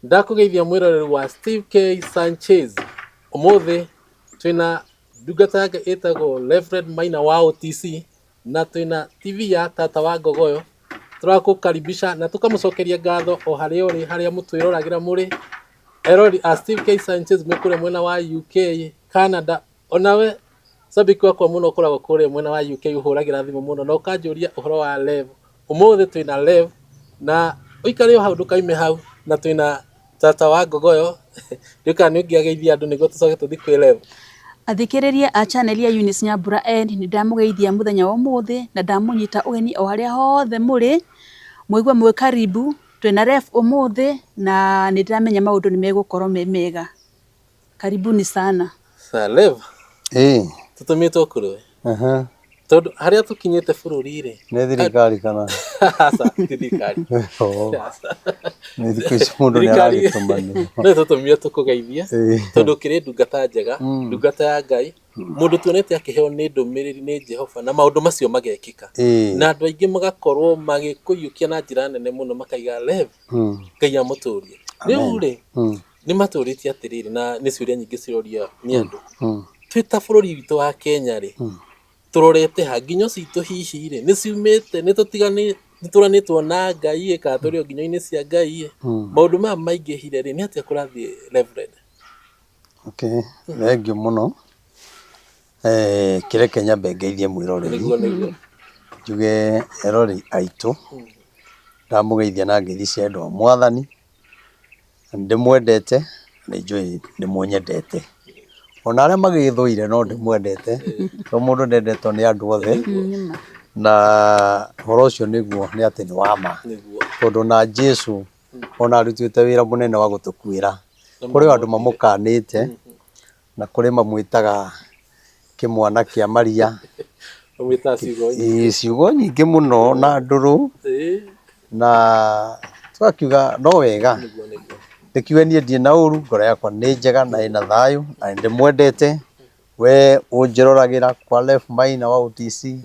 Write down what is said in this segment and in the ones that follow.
Ndakũgeithia mwĩroreri wa Steve K Sanchez. Ũmũthĩ twĩna ndungata yake ĩtagwo Reverend Maina wa OTC na twĩna TV ya Tata wa Ngogoyo. Tũrakũkaribisha na tũkamũcokeria ngatho o harĩa ũrĩ, harĩa mũtwĩroragĩra mũrĩ erori a Steve K Sanchez mwĩ kũrĩa mwena wa UK, Canada, onawe cabiki wakwa mũno ũkoragwo kũrĩa mwena wa UK ũhũragĩra thimũ mũno na ũkanjũria ũhoro wa Rev. Ũmũthĩ twĩna Rev na ũikare o hau ndũkaime hau na twĩna tata wa Ngogoyo. Ndiũĩ kana nĩ ũngĩageithia andũ nĩguo tũcoke tũthiĩ kwĩ Rev. Athikĩrĩria a channel ya Eunice Nyambura N nĩ ndamũgeithia mũthenya wa ũmũthĩ na ndamũnyita ũgeni o harĩa hothe mũrĩ, mũigue mwĩ karibu, twĩna Rev ũmũthĩ na nĩ ndĩramenya maũndũ nĩ megũkorwo me mega. Karibuni sana. Sir Rev, Ĩĩ. tũtũmĩtwo kũrĩ we tondũ harĩa tũkinyĩte bũrũri rĩ Nĩ thirikari kana? Aca, ti thirikari. Oo. Aca. Nĩ thikũ ici mũndũ nĩ Thirikari aragĩtũmanĩrwo. no tũtũmire tũkũgeithie Ĩĩ. tondũ ũkĩrĩ ndungata njega, ndungata ya Ngai, mũndũ tuonete akĩheo nĩ ndũmĩrĩri nĩ Jehova na maũndũ macio magekĩka. Ĩĩ. Na andũ aingĩ magakorwo magĩkũiyũkia na njĩra nene mũno makaiga Rev, Ngai amũtũrie. Rĩu rĩ, nĩ matũrĩtie atĩrĩrĩ na nĩ ciũria nyingĩ ciroria nĩ andũ. Twĩ ta bũrũri witũ wa Kenya rĩ, tũrorete ha? Nginyo citũ hihi rĩ, nĩ ciumĩte, nĩ tũtiganĩte, nĩ tũranĩtwo na Ngai ĩ, kana tũrĩ o nginyo-inĩ cia Ngai ĩ? Maũndũ maya maingĩhire rĩ, nĩ atĩa kũrathiĩ Reverend? Okay, thengiũ mũno. Eh, kĩreke nyambe ngeithie mwĩroreri. Nĩguo, nĩguo. Njuge eroreri aitũ, ndamũgeithia na ngeithi cia wendo wa Mwathani. Na nĩ ndĩmwendete, na nĩ njũĩ nĩ mũnyendete. Ona arĩa magĩthũire no ndĩmwendete, tondũ mũndũ ndendetwo nĩ andũ othe, na ũhoro ũcio nĩguo nĩ atĩ nĩ wa ma. Tondũ ona Jesu ona arutĩte wĩra mũnene wa gũtũkuĩra, kũrĩ o andũ mamũkanĩte, na kũrĩ mamwĩtaga kĩmwana kĩa Maria. Mamwĩtaga ciugo nyingĩ. Ĩĩ ciugo nyingĩ mũno na ndũrũ, na tũgakiuga no wega. Ndĩkiuge niĩ ndirĩ na ũru, ngoro yakwa nĩ njega na ĩna thayũ na nĩ ndĩmwendete. We ũnjĩroragĩra kwa Ref Maina wa OTC,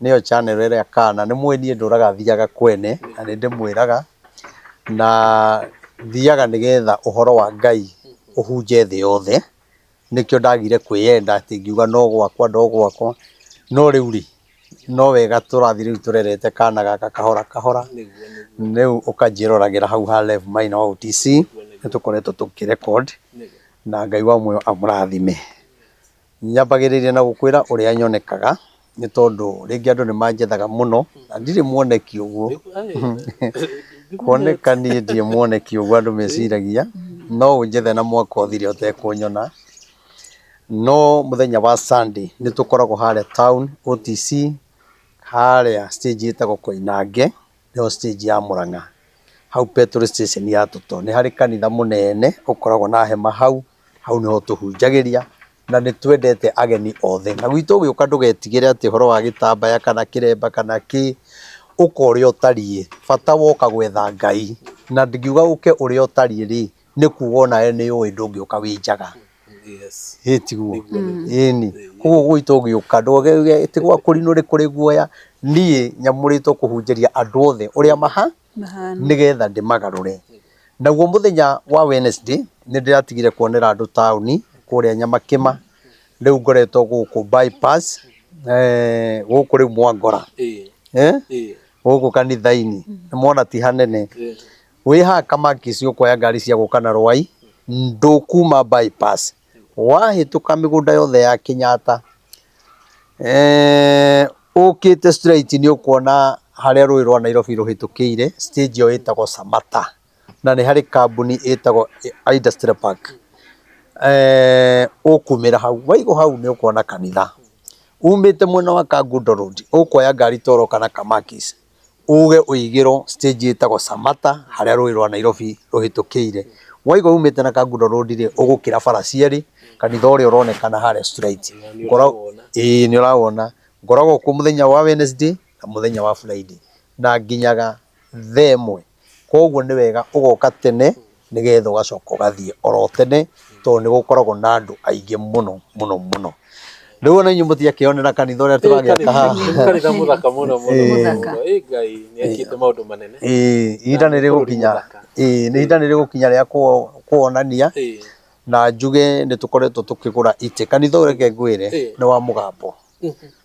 nĩyo channel ĩrĩa kana, nĩ mũĩ niĩ ndũraga thiaga kwene na nĩ ndĩmwĩraga, na thiaga nĩgetha ũhoro wa Ngai ũhunje thĩ yothe. Nĩkĩo ndagire kwĩyenda atĩ ngiuga no gwakwa no gwakwa, no rĩu rĩ, no wega tũrathiĩ rĩu tũrerete kana gaka kahora kahora, rĩu ũkanjĩroragĩra hau ha Rev Maina wa OTC, nĩ tũkoretwo tũkĩ record na Ngai wa muoyo amũrathime. Nyambagĩrĩria na gũkwĩra ũrĩa nyonekaga, nĩ tondũ rĩngĩ andũ nĩ manjethaga mũno, na ndirĩ mwoneki ũguo, kuoneka niĩ ndirĩ mwoneki ũguo andũ meciragia, no ũnjethe na mwaka ũthire ũtekũnyona, no mũthenya wa Sunday nĩ tũkoragwo harĩa town OTC, harĩa stage ĩtagwo Koinange, nĩyo stage ya Mũrang'a, hau petrol station ya Total, nĩ harĩ kanitha mũnene ũkoragwo na hema hau, hau nĩho tũhunjagĩria na nĩ twendete ageni othe. Na gwitũ ũgĩũka ndũgetigĩre atĩ ũhoro wa gĩtambaya kana kĩremba kana kĩ, ũka ũrĩa ũtariĩ, bata woka gwetha Ngai. Na ndingiuga ũke ũrĩa ũtariĩ rĩ, nĩ kuga onawe nĩ ũĩ ndũngĩũka wĩ njaga. Ĩ tiguo? Ĩni. Koguo gwitũ ũgĩũka ndũgauge atĩ gwa kũrinũ nĩ kũrĩ guoya, niĩ nyamũrĩtwo kũhunjĩria andũ othe ũrĩa maha nĩgetha ndĩmagarũre. Naguo mũthenya wa Wednesday nĩ ndĩratigire kuonera andũ taũni kũrĩa Nyamakĩma, rĩu ngoretwo gũkũ bypass, gũkũ rĩu Mwangora, gũkũ kanitha-inĩ, nĩ mwona ti hanene. Wĩ haha Kamakis ũkuoya ngari cia gũka na Rwai, ndũkuma bypass, wahĩtũka mĩgũnda yothe ya Kenyatta, Ũkĩte straight nĩ ũkuona harĩa rũĩ rwa Nairobi rũhĩtũkĩire, stage ĩyo ĩtagwo Samata, na nĩ harĩ kambuni ĩtagwo Industrial Park. Ũkumĩra hau, waigwo hau nĩ ũkuona kanitha. Umĩte mwena wa Kangundo Road, ũkuoya ngari ta ũroka na Kamakis. Uge ũigĩrwo stage ĩtagwo Samata harĩa rũĩ rwa Nairobi rũhĩtũkĩire. Waigua umĩte na Kangundo Road rĩ, ũgũkĩra bara cierĩ, kanitha ũrĩa ũronekana harĩa straight. Ĩĩ nĩ ũrawona. Ngoragwo kuo mũthenya wa Wednesday na mũthenya wa Friday na nginyaga thaa ĩmwe. Koguo nĩ wega ũgoka tene nĩgetha ũgacoka ũgathiĩ oro tene tondũ nĩ gũkoragwo na andũ aingĩ mũno mũno mũno. Rĩu ona inyuĩ mũtiakĩonera kanitha ũrĩa tũragĩaka haha. Nĩ kanitha mũthaka mũno mũno Ĩĩ. mũno. Ĩ Ngai nĩ ekĩte maũndũ manene. Ĩĩ, ihinda Na nĩ nĩ bũrũri rĩgũkinya. mũthaka. Ĩĩ, nĩ ihinda nĩ rĩgũkinya rĩa kuonania Ĩĩ. na njuge nĩ tũkoretwo tũkĩgũra itĩ. Kanitha ũyũ reke ngwĩre Ĩĩ. nĩ wa mũgambo.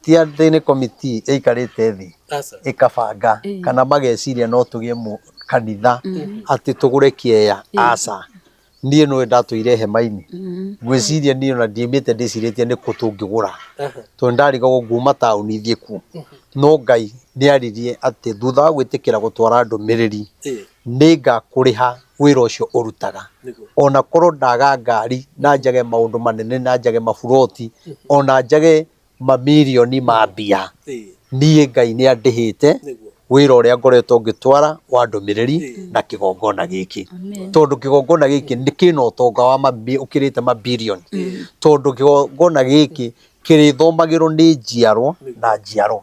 Ti atĩ nĩ komiti ĩikarĩte thĩ Aca. ĩkabanga kana mageciria no tũgĩe kanitha atĩ tũgũre kĩeya. Aca. Niĩ nĩwe ndatũire hema-inĩ. Ngwĩciria niĩ ona ndiumĩte ndĩcirĩtie nĩ kũ tũngĩgũra. Aha. Tondũ ndarigagwo nguma taũni thiĩ kũ. No Ngai nĩ aririe atĩ thutha wa gwĩtĩkĩra gũtwara ndũmĩrĩri Ĩĩ. nĩ ngakũrĩha wĩra ũcio ũrutaga. Nĩguo. Ona korwo ndaga ngari na njage maũndũ manene na njage maburoti ona njage mamirioni ma mbia, Ĩĩ. niĩ Ngai nĩ andĩhĩte Nĩguo. wĩra ũrĩa ngoretwo ngĩtwara wa ndũmĩrĩri na kĩgongona gĩkĩ. Tondũ kĩgongona gĩkĩ nĩ kĩna ũtonga wa ũkĩrĩte mabirioni. Tondũ kĩgongona gĩkĩ kĩrĩthomagĩrwo nĩ njiarwo na njiarwo.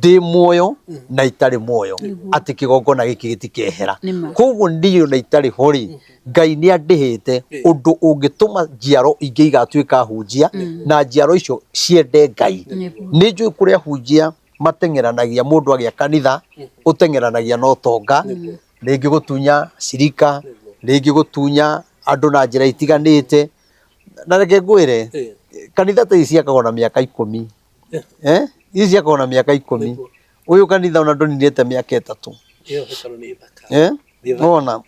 Ndĩ muoyo na itarĩ muoyo atĩ kĩgongona gĩkĩ gĩtikehera. Nĩma. Koguo niĩ ona itarĩ ho rĩ, Ngai nĩ andĩhĩte ũndũ ũngĩtũma njiaro ingĩ igatuĩka hunjia na njiaro icio ciende Ngai. Nĩ njũĩ kũrĩa hunjia mateng'eranagia mũndũ agĩa kanitha ũteng'eranagia na ũtonga, rĩngĩ gũtunya cirika, rĩngĩ gũtunya andũ na njĩra itiganĩte. Na reke ngwĩre, Ĩĩ. kanitha ta ici ciakagwo na mĩaka 10. Ici ciakagwo na mĩaka 10. Nĩguo. Ũyũ kanitha ona ndũninĩte mĩaka 3. Ĩyo hekarũ nĩ thaka. Nĩwona?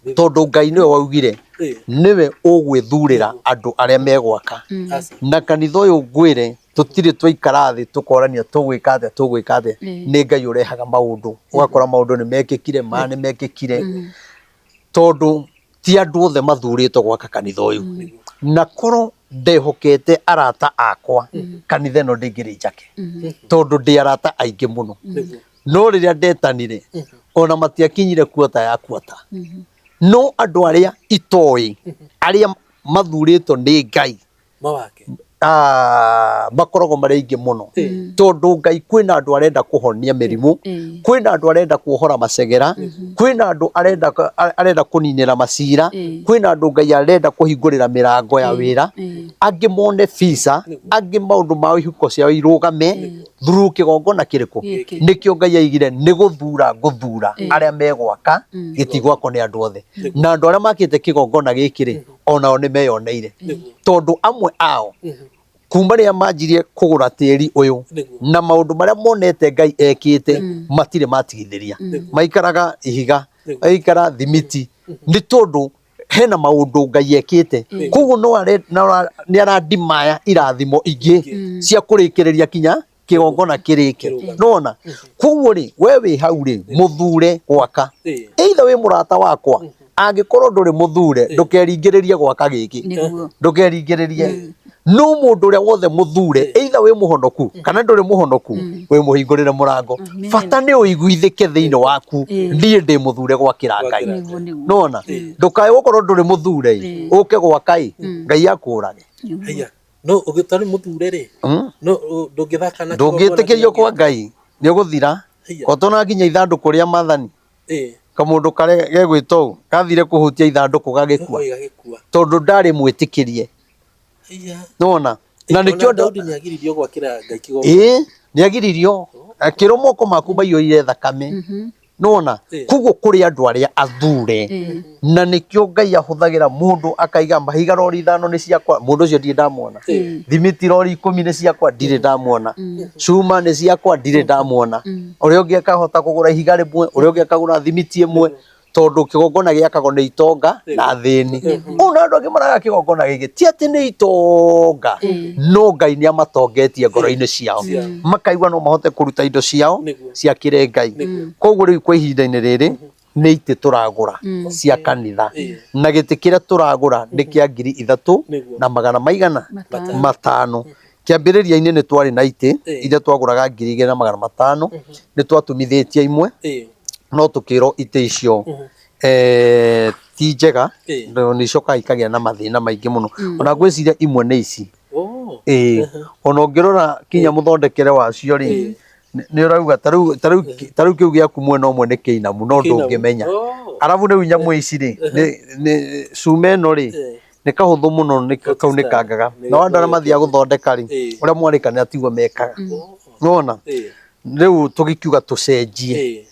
Tondũ Ngai nĩwe waugire Ĩĩ. nĩwe ũgwĩthurĩra andũ arĩa megwaka. Aca. Na kanitha ũyũ ngwĩre tũtirĩ twaikara thĩ tũkorania tũgwĩka atĩa tũgwĩka atĩa. Nĩ Ngai ũrehaga maũndũ. Ũgakora maũndũ nĩ mekĩkire, maya nĩ mekĩkire. Tondũ ti andũ othe mathurĩtwo gwaka kanitha ũyũ. Na korwo ndehokete arata akwa kanitha ĩno ndĩngĩrĩ njake. Tondũ ndĩ arata aingĩ mũno. Nĩguo. No rĩrĩa ndetanire ona matiakinyire kuota ya kuota. No andũ arĩa itoĩ arĩa mathurĩtwo nĩ Ngai Mawake. Makoragwo marĩ aingĩ mũno. Tondũ Ngai kwĩna andũ arenda kũhonia mĩrimũ, kwĩna andũ arenda kuohora macegera, kwĩna andũ arenda kũninĩra macira, kwĩna andũ Ngai arenda kũhingũrĩra mĩrango ya wĩra, angĩ mone visa, angĩ maũndũ mao ihuko ciao irũgame through kĩgongona kĩrĩkũ. Nĩkĩo Ngai aigire nĩ gũthura ngũthura arĩa megwaka, gĩtigwakwo nĩ andũ othe. Na andũ arĩa makĩte kĩgongona gĩkĩ rĩ, onao nĩ meyoneire. Tondũ amwe ao kuma rĩrĩa manjirie kũgũra tĩri ũyũ na maũndũ marĩa monete Ngai ekĩte matirĩ matigithĩria. Maikaraga ihiga, maikara thimiti, nĩ tondũ hena maũndũ Ngai ekĩte. Koguo no nĩ aradimaya irathimo ingĩ cia kũrĩkĩrĩria kinya kĩgongona kĩrĩke. Nĩwona? Koguo rĩ, we wĩ hau rĩ, mũthure gwaka. Either wĩ mũrata wakwa, angĩkorwo ndũrĩ mũthure, ndũkeringĩrĩrie gwaka gĩkĩ. Ndũkeringĩrĩrie. No mũndũ ũrĩa wothe mũthure, either wĩ mũhonoku kana ndũrĩ mũhonoku, wĩ mũhingũrĩre mũrango. Bata nĩ ũiguithĩke thĩinĩ waku, niĩ ndĩ mũthure gwakĩra Ngai. Nĩwona? Ndũkae gũkorwo ndũrĩ mũthure ĩ, ũke gwaka ĩ, Ngai akũrage. No ũgĩtarĩ mũthure rĩ, no ndũngĩthaka na ndũngĩtĩkĩrio kwa Ngai, nĩ ũgũthira. Kotona nginya ithandũkũ rĩa maathani. Kamũndũ karĩa gegwĩtwo ũũ, gathire kũhutia ithandũkũ gagĩkua. Tondũ ndarĩ mwĩtĩkĩrie. Nĩwona? Na nĩkĩo Daudi nĩagiririo gwakĩra Ngai kĩgongona. Ĩĩ, nĩagiririo. Akĩrwo moko maku maiyũire thakame. Nĩwona? Koguo kũrĩ andũ arĩa athure. Na nĩkĩo Ngai ahũthagĩra mũndũ akaiga mahiga rori 5 nĩ ciakwa, mũndũ ũcio ndirĩ ndamuona. Thimiti rori 10 nĩ ciakwa, ndirĩ ndamuona. Cuma nĩ ciakwa, ndirĩ ndamuona. Ũrĩa ũngĩ akahota kũgũra ihiga rĩmwe, ũrĩa ũngĩ akagũra thimiti ĩmwe, tondũ kĩgongona gĩakagwo nĩ itonga na athĩni. Ona andũ angĩ maraga kĩgongona gĩkĩ ti atĩ nĩ itonga, no Ngai nĩ amatongetie ngoro-inĩ ciao, makaigua no mahote kũruta indo ciao ciakĩre Ngai. Koguo rĩu kwa ihinda-inĩ rĩrĩ nĩ itĩ tũragũra cia kanitha, na gĩtĩ kĩrĩa tũragũra nĩ kĩa 3,000 na magana maigana 500. Kĩambĩrĩria-inĩ nĩ twarĩ na itĩ iria twagũraga 2,500, nĩ twatumithĩtie imwe, no tũkĩrwo itĩ icio ti njega, nĩ icokaga ikagĩa na mathĩna maingĩ mũno. Ona ngwĩciria imwe nĩ ici. Ona ũngĩrora kinya mũthondekere wacio rĩ, nĩ ũrauga ta rĩu kĩu gĩaku mwena ũmwe nĩ kĩinamu no ndũngĩmenya. Arabu rĩu nyamũ ici rĩ, cuma ĩno rĩ, Nĩ kahũthũ mũno, nĩ kau nĩ kangaga. Nao andũ arĩa mathiaga gũthondeka rĩ, ũrĩa mwarĩkanĩra tiguo mekaga. Nĩwona? Rĩu tũgĩkiuga tũcenjie,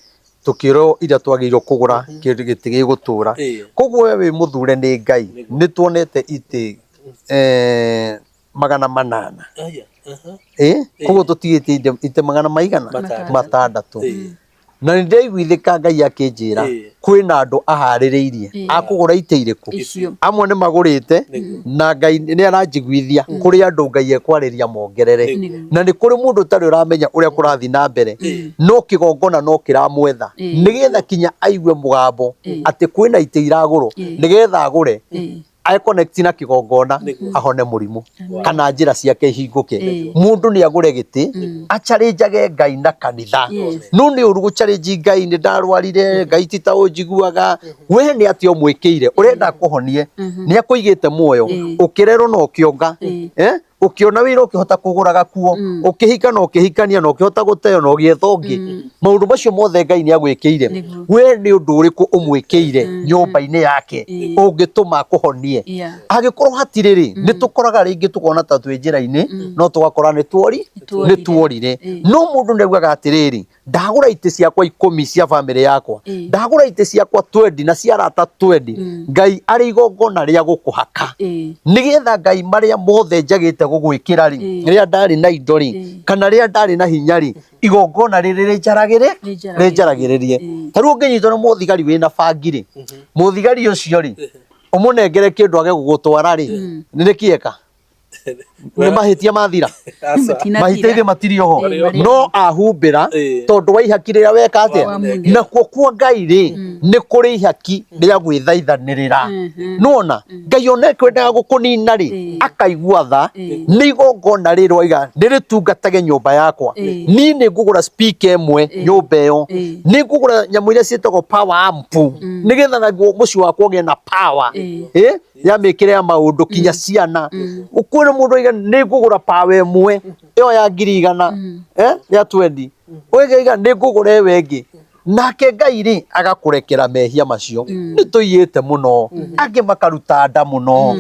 tũkĩrwo iria twagĩrĩirwo kũgũra kĩndũ gĩtĩ gĩgũtũra. Koguo we wĩ mũthure nĩ Ngai, nĩ tuonete itĩ 800. Ĩ koguo tũtigĩtie itĩ magana maigana? 600. Na nĩ ndaiguithĩka Ngai akĩnjĩra kwĩna andũ aharĩrĩirie a kũgũra itĩ irĩkũ. Icio. Amwe nĩ magũrĩte, na Ngai nĩ aranjiguithia kũrĩ andũ Ngai ekwarĩria mongerere. Na nĩ kũrĩ mũndũ ũtarĩ ũramenya ũrĩa kũrathiĩ na mbere, no kĩgongona no kĩramwetha nĩgetha kinya aigue mũgambo atĩ kwĩna itĩ iragũrwo, nĩgetha agũre, e connect na kĩgongona, ahone mũrimũ kana njĩra ciake ihingũke. Mũndũ nĩ agũre gĩtĩ, acharenjage Ngai na kanitha. No nĩ ũru gũcharenji Ngai, nĩ ndarwarire, Ngai ti ta ũnjiguaga. We nĩ atĩa ũmwĩkĩire? Ũrenda akũhonie, nĩ akũigĩte muoyo, ũkĩrerwo na ũkĩonga, eh? Ũkĩona wĩra, ũkĩhota kũgũra gakuo, ũkĩhika na ũkĩhikania, na ũkĩhota gũteo na ũgĩetha ũngĩ. Maũndũ macio mothe Ngai nĩ agwĩkĩire. We nĩ ũndũ ũrĩkũ ũmwĩkĩire nyũmba-inĩ yake ũngĩtũma akũhonie? Angĩkorwo hatirĩ rĩ, nĩ tũkoraga rĩngĩ tũkona ta twĩ njĩra-inĩ, no tũgakora nĩ tuori nĩ tuorire. No mũndũ nĩ augaga atĩrĩrĩ, ndagũra itĩ ciakwa 10 cia bamĩrĩ yakwa, ndagũra itĩ ciakwa 20 na cia arata 20, Ngai arĩ igongona rĩa gũkũhaka, nĩgetha Ngai marĩa mothe njagĩte gũgwĩkĩra rĩ, rĩrĩa ndarĩ na indo rĩ, kana rĩrĩa ndarĩ na hinya rĩ, igongona rĩrĩ rĩnjaragĩrĩ rĩnjaragĩrĩrie. Ta rĩu ũngĩnyitwo nĩ mũthigari wĩna bangi rĩ, mũthigari ũcio rĩ, ũmũnengere kĩndũ age gũgũtwara rĩ, nĩ kĩeka nĩ mahĩtia mathira? Matinatira. Mahĩtia-inĩ matirĩ oho. Marĩ oho. No ahumbĩra tondũ wa ihaki rĩrĩa weka atĩa. Wamũnengera. Nakuo kwa Ngai rĩ, nĩ kũrĩ ihaki rĩa gwĩthaithanĩrĩra. Nĩwona Ngai ona ekwendaga gũkũnina rĩ, akaigua tha nĩ igongona rĩrĩ waiga nĩ rĩtungatage nyũmba yakwa. Niĩ nĩ ngũgũra speaker ĩmwe nyũmba ĩyo, nĩ ngũgũra nyamũ iria ciĩtagwo power amp, nĩgetha naguo mũciĩ wakwa ũgĩe na power ya mĩkĩre ya maũndũ kinya ciana. Kwĩna mũndũ oiga nĩ ngũgũra power ĩmwe ĩyo ya 100,000 ya 20, ũgaiga nĩ ngũgũra ĩyo ĩngĩ, nake Ngai rĩ agakũrekera mehia macio. Nĩ tũiyĩte mũno, angĩ makaruta nda mũno.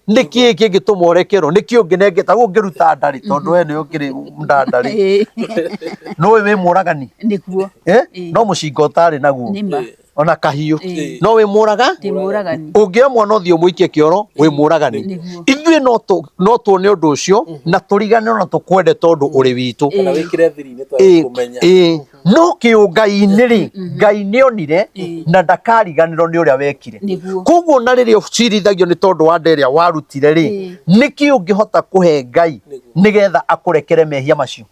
Nĩ kĩĩ kĩngĩtũma ũrekerwo? Nĩ kĩĩ ũngĩnengera? Ta rĩu ũngĩruta nda rĩ, tondũ we nĩ ũkĩrĩ ndanda rĩ, nũĩ wĩ mũragani? Nĩguo. No mũcinga ũtarĩ naguo. Nĩma. Ona kahiũ no wĩ mũraga. Ndĩ mũragani. Ũngĩoya mwana ũthiĩ ũmũikie kĩoro, wĩ mũragani. Ithuĩ no tuone ũndũ ũcio na tũriganĩrwo na tũkwende tondũ ũrĩ witũ. Kana wĩkĩre thiri-inĩ twage kũmenya. Ĩĩ, no kĩũngai-inĩ rĩ, Ngai nĩ onire na ndakariganĩrwo nĩ ũrĩa wekire. Koguo na rĩrĩa ũcirithagio nĩ tondũ wa nda ĩrĩa warutire rĩ, nĩkĩ ũngĩhota kũhe Ngai nĩgetha akũrekere mehia macio?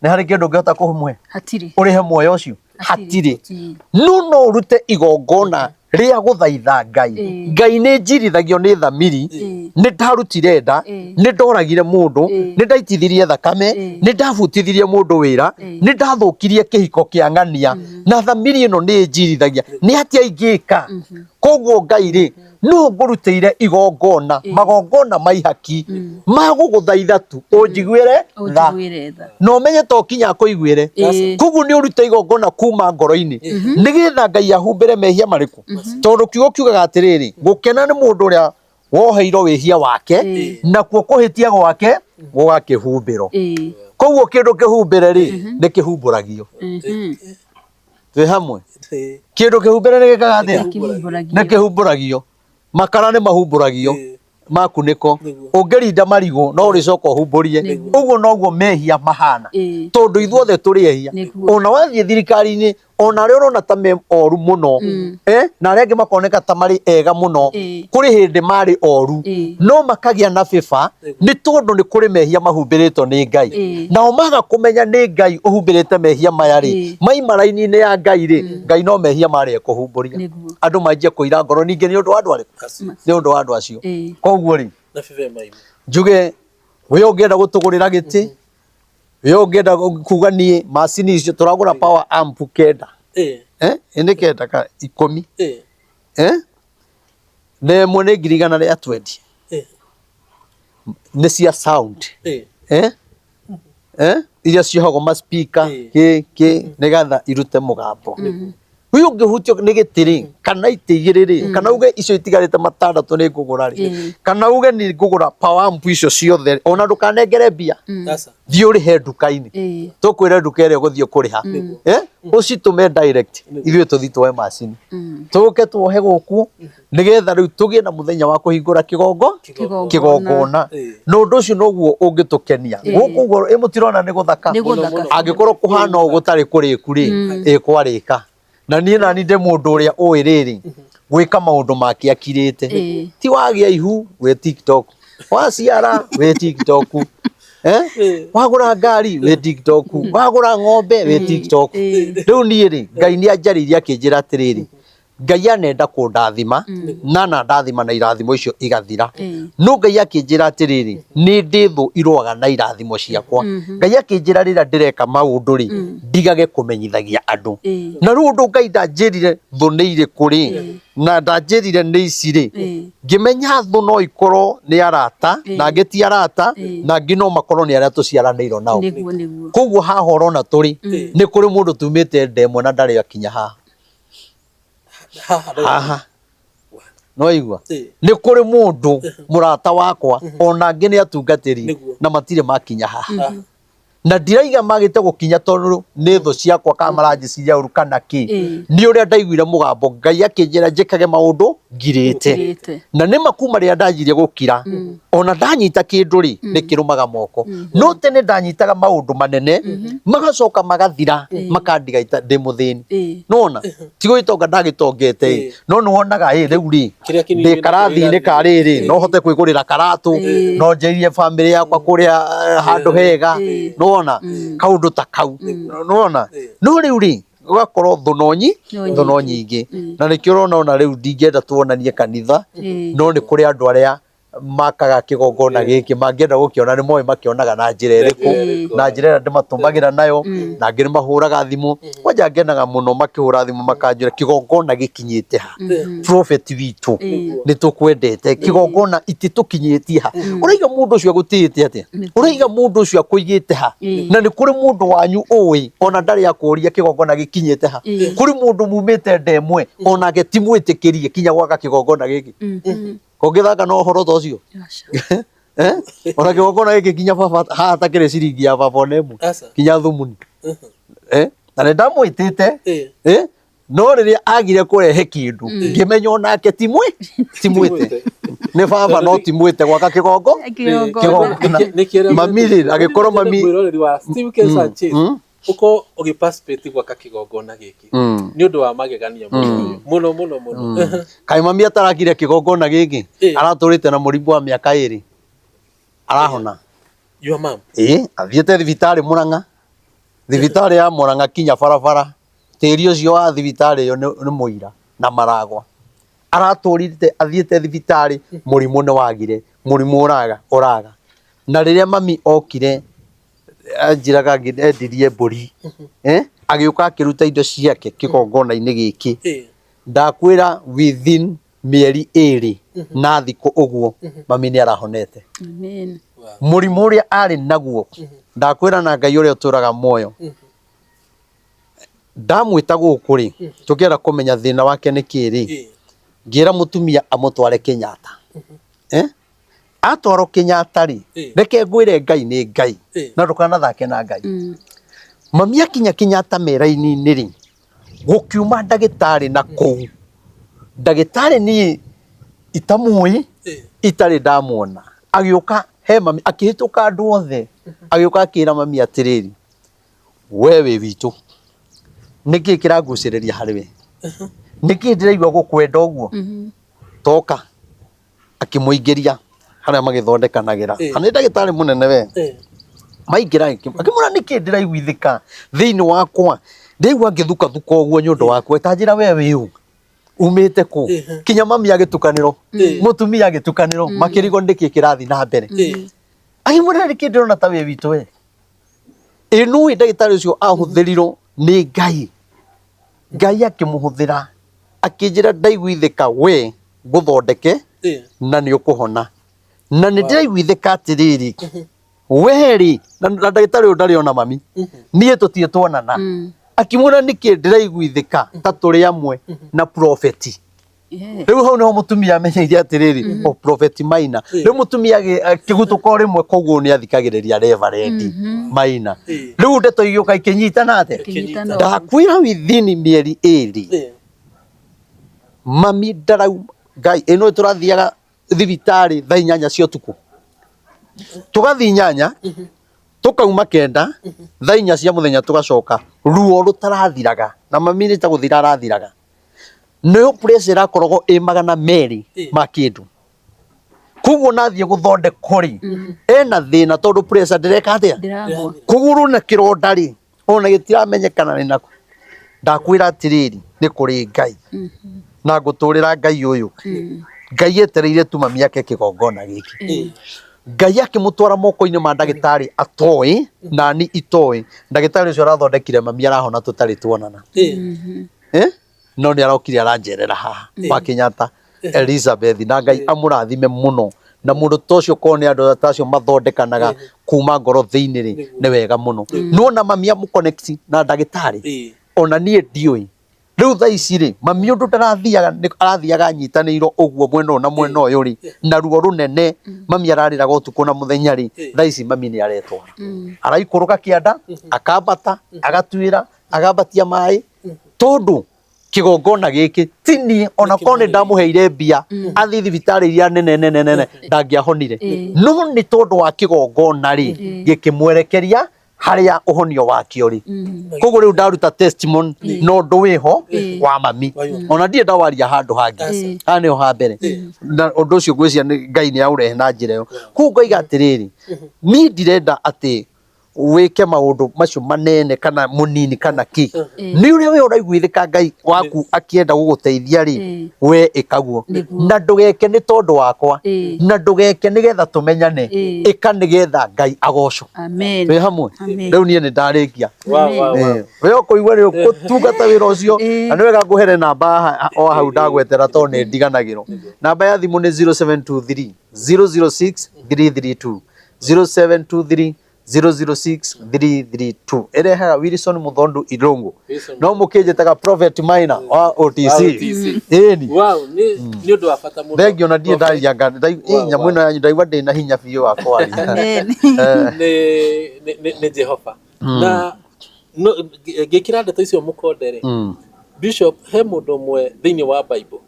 Nĩ harĩ kĩndũ ũngĩhota kũmũhe? Hatirĩ. Ũrĩhe muoyo ũcio? Hatirĩ. No no ũrute igongona rĩa gũthaitha Ngai. Ngai, nĩ njirithagio nĩ thamiri, nĩ ndarutire nda, nĩ ndoragire mũndũ, nĩ ndaitithirie thakame, nĩ ndabutithirie mũndũ wĩra, nĩ ndathũkirie kĩhiko kĩa ng'ania, na thamiri ĩno nĩ ĩnjirithagia, nĩ atĩa ingĩka? Koguo Ngai rĩ, no ngũrutĩire igongona, magongona ma ihaki ma gũgũthaitha tu ũnjiguĩre tha. Ũnjiguĩre tha. Na ũmenye to kinya akũiguĩre. Koguo nĩ ũrute igongona kuma ngoro-inĩ nĩgetha Ngai ahumbĩre mehia marĩkũ, tondũ kiugo kiugaga atĩrĩrĩ, gũkena nĩ mũndũ ũrĩa woheirwo wĩhia wake, nakuo kũhĩtia gwake gũgakĩhumbĩrwo. Koguo kĩndũ kĩhumbĩre rĩ, nĩ kĩhumbũragio. Twĩ hamwe? Kĩndũ kĩhumbĩre nĩ gĩkaga atĩa? Kĩhumbũragio. Nĩ kĩhumbũragio. Makara nĩ mahumbũragio makunĩko. Ũngĩrinda marigũ no ũrĩcoka ũhumbũrie. Ũguo noguo mehia mahana, tondũ ithuothe tũrĩ ehia. Ona wathiĩ thirikari-inĩ, ona arĩa ũrona ta me oru mũno, na arĩa angĩ makoneka ta marĩ ega mũno, kũrĩ hĩndĩ marĩ oru, no makagĩa na bĩba nĩ tondũ nĩ kũrĩ mehia mahumbĩrĩtwo nĩ Ngai. Nao maga kũmenya nĩ Ngai ũhumbĩrĩte mehia maya rĩ, maima raini-inĩ ya Ngai rĩ, Ngai no mehia marĩa ekũhumbũria. Andũ manjie kũira ngoro ningĩ nĩ ũndũ wa andũ arĩkũ? Nĩ ũndũ wa andũ acio. Koguo rĩ, njuge we ũngĩenda gũtũgũrĩra gĩtĩ, we ũngĩenda kuga niĩ macini icio tũragũra power amp 9, nĩ 9 ka 10, na ĩmwe nĩ 120,000, nĩ cia sound, iria ciohagwo ma speaker kĩ kĩ nĩgetha irute mũgambo. Rĩu ũngĩhutio nĩ gĩtĩ rĩ, kana itĩ igĩrĩ rĩ, kana uge icio itigarĩte matandatũ nĩ ngũgũra rĩ, kana uge nĩ ngũgũra power amp icio ciothe, ona ndũkanengere mbia, Aca. thiĩ ũrĩhe nduka-inĩ. Tũkwĩre nduka ĩrĩa ũgũthiĩ kũrĩha. Eh? Ũcitũme direct, ithuĩ tũthiĩ tuoe macini. Tũke tuohe gũkũ, nĩgetha rĩu tũgĩe na mũthenya wa kũhingũra kĩgongo kĩgongona. Na ũndũ ũcio noguo ũngĩtũkenia. Gũkũ ũguo ĩ mũtirona nĩ gũthaka. Nĩ gũthaka. Angĩkorwo kũhana ũũ gũtarĩ kũrĩku rĩ, ĩ kwarĩka. Na niĩ nani ndĩ mũndũ ũrĩa ũĩ rĩrĩ, gwĩka maũndũ make akirĩte. Ti wagĩa ihu wĩ TikTok, waciara wĩ TikTok, eh? Wagũra ngari wĩ TikTok, wagũra ng'ombe wĩ TikTok. Rĩu niĩ rĩ, Ngai nĩ anjarĩirie akĩnjĩra atĩrĩrĩ, Ngai anenda kũndathima na nandathima na irathimo icio igathira. No Ngai akĩnjĩra atĩrĩrĩ, nĩ ndĩ thũ irũaga na irathimo ciakwa. Ngai akĩnjĩra rĩrĩa ndĩreka maũndũ rĩ, ndigage kũmenyithagia andũ. Na rĩu ũndũ Ngai ndanjĩrire thũ nĩ irĩkũ rĩ, na ndanjĩrire nĩ ici rĩ, ngĩmenya thũ no ikorwo nĩ arata, na angĩ ti arata, na angĩ no makorwo nĩ arĩa tũciaranĩirwo nao. Nĩguo nĩguo. Koguo haha ũrona tũrĩ, nĩ kũrĩ mũndũ tumĩte nda ĩmwe na ndarĩ akinya haha. Haha ndagĩtarĩ. Haha no igua Ĩĩ. nĩ kũrĩ mũndũ mũrata wakwa ona angĩ nĩ atungatĩri Nĩguo. na matirĩ makinya haha na ndiraiga magĩte gũkinya tondũ nĩ thũ ciakwa kana maranjĩciria ũru kana kĩ Ĩĩ. nĩ ũrĩa ndaiguire mũgambo Ngai akĩnjĩra njĩkage maũndũ ngirĩte Ngirĩte. Na nĩma kuma rĩrĩa ndanjirie gũkira, ona ndanyita kĩndũ rĩ, nĩ kĩrũmaga moko. No tene ndanyitaga maũndũ manene, magacoka magathira, makandiga ndĩ mũthĩni. Nĩwona? Ti gũgĩtonga ndagĩtongete ĩ, no nĩwonaga ĩ, rĩu rĩ, Kĩrĩa kĩnini ndĩ wĩnakĩo karathi-inĩ ka rĩrĩ, no hote kwĩgũrĩra karatũ, no njerie bamĩrĩ yakwa kũrĩa handũ hega, nĩwona? Kaũndũ ta kau, nĩwona? No rĩu rĩ, Gũgakorwo thũ no nyi No thũ no nyingĩ na nĩkĩo ũrona ona rĩu ndingĩenda tuonanie kanitha no nĩ kũrĩ andũ arĩa makaga kĩgongona gĩkĩ mangĩenda gũkĩona nĩ moĩ makĩonaga na njĩra ĩrĩkũ na njĩra ĩrĩa ndĩmatũmagĩra nayo na angĩ nĩ mahũraga thimũ kwanja ngenaga mũno makĩhũra thimũ makanjĩra kĩgongona gĩkinyĩte ha prophet witũ nĩ tũkwendete kĩgongona ititũkinyĩtie ha ũraiga mũndũ ũcio agũtĩĩte atĩa ũraiga mũndũ ũcio akũigĩte ha na nĩ kũrĩ mũndũ wanyu ũĩ ona ndarĩ akũria kĩgongona gĩkinyĩte ha kũrĩ mũndũ mumĩte nda ĩmwe onake ti mwĩtĩkĩrie kinya gwaka kĩgongona gĩkĩ kũngĩthaka na ũhoro ta ũcio. Aca. Eh? Ona kĩgongona gĩkĩ kinya baba haha takĩrĩ ciringi ya baba ona ĩmwe Aca. kinya thumuni. Eh? Na nĩ ndamwĩtĩte. Eh? No rĩrĩa agire kũrehe kĩndũ ngĩmenya onake ti mwĩ ti mwĩte nĩ baba no ti mwĩte gwaka kĩgongo Kĩgongona. Kĩgongona. Mami rĩ agĩkorwo mami mwĩroreri wa Steve K Sanchez ũkorwo ũgĩ participate gwaka kĩgongona gĩkĩ nĩ ũndũ wa magegania mũno mũno mũno mũno. Kaĩ mami atarakire kĩgongona gĩkĩ aratũrĩte na mũrimũ wa mĩaka ĩrĩ arahona. Your mom. Ĩĩ athiĩte thibitarĩ Mũrang'a, thibitarĩ ya Mũrang'a kinya barabara Tĩri ũcio wa thibitarĩ ĩyo nĩ mũira na maragwa. Aratũrĩte athiĩte thibitarĩ mũrimũ nĩ wagire, mũrimũ ũraga ũraga. Na rĩrĩa mami okire anjĩraga endirie mbũri, eh, agĩũka akĩruta indo ciake kĩgongona-inĩ gĩkĩ. Ndakwĩra within mĩeri ĩrĩ na thikũ ũguo mami nĩ arahonete. Amen. Mũrimũ ũrĩa arĩ naguo, ndakwĩra na Ngai ũrĩa ũtũraga muoyo, Ndamwĩta gũkũ rĩ, tũkĩenda kũmenya thĩna wake nĩ kĩ rĩ, ngĩra mũtumia amũtware Kenyatta. Eh? Atwarwo Kenyatta rĩ, reke ngwĩre Ngai nĩ Ngai, na ndũkanathake na Ngai. Mami akinya Kenyatta me raini-inĩ rĩ, gũkiuma ndagĩtarĩ na kũu. Ndagĩtarĩ niĩ itamũĩ, itarĩ ndamuona. Agĩũka he mami, akĩhĩtũka andũ othe, agĩũka akĩra mami atĩrĩrĩ, we wĩ witũ nĩkĩ kĩrangucĩrĩria harĩ we nĩkĩ ndĩraigua gũkwenda ũguo toka akĩmũingĩria harĩa magĩthondekanagĩra na nĩ ndagĩtarĩ mũnene we maingĩra akĩmwĩra nĩkĩ ndĩraiguithĩka thĩinĩ wakwa ndĩraigua ngĩthukathuka ũguo nĩ ũndũ waku ta njĩra we wĩ ũ umĩte kũ kinya mami agĩtukanĩrwo mũtumia agĩtukanĩrwo makĩrigwo nĩkĩ kĩrathiĩ na mbere akĩmwĩra nĩkĩ ndĩrona ta wĩ witũ we Ĩ nũĩ ndagĩtarĩ ũcio ahũthĩrirwo nĩ Ngai, Ngai akĩmũhũthĩra akĩnjĩra ndaiguithĩka we ngũthondeke na nĩ ũkũhona. Na nĩ ndĩraiguithĩka atĩrĩrĩ, we rĩ, na ndagĩtarĩ ũyũ ndarĩ ona mami, niĩ tũtirĩ tuonana. Akĩmwĩra nĩkĩ ndĩraiguithĩka ta tũrĩ amwe na prophet. Rĩu hau nĩho mũtumia amenyeire atĩrĩrĩ, o prophet Maina. Rĩu mũtumia akĩguthũka o rĩmwe, koguo nĩ athikagĩrĩria Reverend Maina. Rĩu ndeto igĩũka ikĩnyitana atĩa? Ikĩnyitana. Ndakwĩra within mĩeri 2 mami ndarauma. Ngai ĩno, tũrathiaga thibitarĩ thaa 8 cia ũtukũ, tũgathiĩ 8, tũkauma 9, thaa 4 cia mũthenya tũgacoka, ruo rũtarathiraga, na mami nĩ ta gũthira arathiraga. Nĩyo pressure ĩrakoragwo ĩ 200 ma kĩndũ. Koguo nathiĩ gũthondekwo rĩ, ena thĩna tondũ pressure ndĩreka atĩa? Ndĩragwa. Kũgũrũ na kĩronda rĩ, ona gĩtiramenyekana nĩ nakũ. Ndakwĩra atĩrĩrĩ, nĩ kũrĩ Ngai na ngũtũrĩra Ngai ũyũ. Ngai etereire tu mami ake kĩgongona gĩkĩ. Ngai akĩmũtwara moko-inĩ ma ndagĩtarĩ atoĩ nani itoĩ. Ndagĩtarĩ ũcio arathondekire mami arahona tũtarĩ tuonana. Eh? No nĩ arokire aranjerera haha wa Kenyatta Elizabeth, na Ngai amũrathime mũno. Na mũndũ ta ũcio, korwo nĩ andũ ta acio mathondekanaga kuma ngoro thĩinĩ rĩ, nĩ wega mũno. Nĩwona mami amũ-connect na ndagĩtarĩ, ona niĩ ndiũĩ. Rĩu thaa ici rĩ, mami ũndũ ndarathiaga, arathiaga anyitanĩirwo ũguo mwena ũyũ na mwena ũyũ rĩ, na ruo rũnene, mami ararĩraga ũtukũ na mũthenya rĩ, thaa ici mami nĩ aretwara, araikũrũka kĩanda, akambata, agatuĩra, agambatia maĩ, tondũ kĩgongona gĩkĩ ti niĩ. Ona korwo nĩ ndamũheire mbia athiĩ thibitarĩ iria nene nene nene, ndangĩahonire. No nĩ tondũ wa kĩgongona rĩ, gĩkĩmwerekeria harĩa ũhonio wakĩo rĩ. Koguo rĩu ndaruta testimony na ũndũ wĩho wa mami, ona ndirĩ ndawaria handũ hangĩ, haha nĩho ha mbere. Na ũndũ ũcio ngwĩciria nĩ Ngai nĩ aũrehe na njĩra ĩyo. Koguo ngoiga atĩrĩrĩ, niĩ ndirenda atĩ wĩke maũndũ macio manene kana mũnini kana kĩ, nĩ ũrĩa we ũraiguithĩka Ngai waku akĩenda gũgũteithia rĩ, we ĩkaguo. Na ndũgeke nĩ tondũ wakwa, na ndũgeke nĩgetha tũmenyane, ĩka nĩgetha Ngai agocwo. Amen. Twĩ hamwe? Amen. Rĩu niĩ nĩ ndarĩkia. Wow. We ũkũigua rĩ ũtungata wĩra ũcio, na nĩ wega ngũhere namba haha o hau ndagwetera, tondũ nĩ ndiganagĩrwo. Namba ya thimũ nĩ 0723 006 332, 0723 006 332. Ĩrehaga Wilson Muthondu Irungu. Wilson. No mũkĩnjĩtaga Prophet Maina wa OTC. Wa OTC. Ĩni. Wow, nĩ ũndũ wa bata mũno. Thengio na ndirĩ Prophet. ndaria nyamũ ĩno yanyu, ndaigua ndĩ na hinya biũ wa kwaria. Amen. Nĩ Jehova na no, ngĩkĩra ndeto icio mũkonde rĩ, Bishop, he mũndũ ũmwe thĩinĩ wa Bible,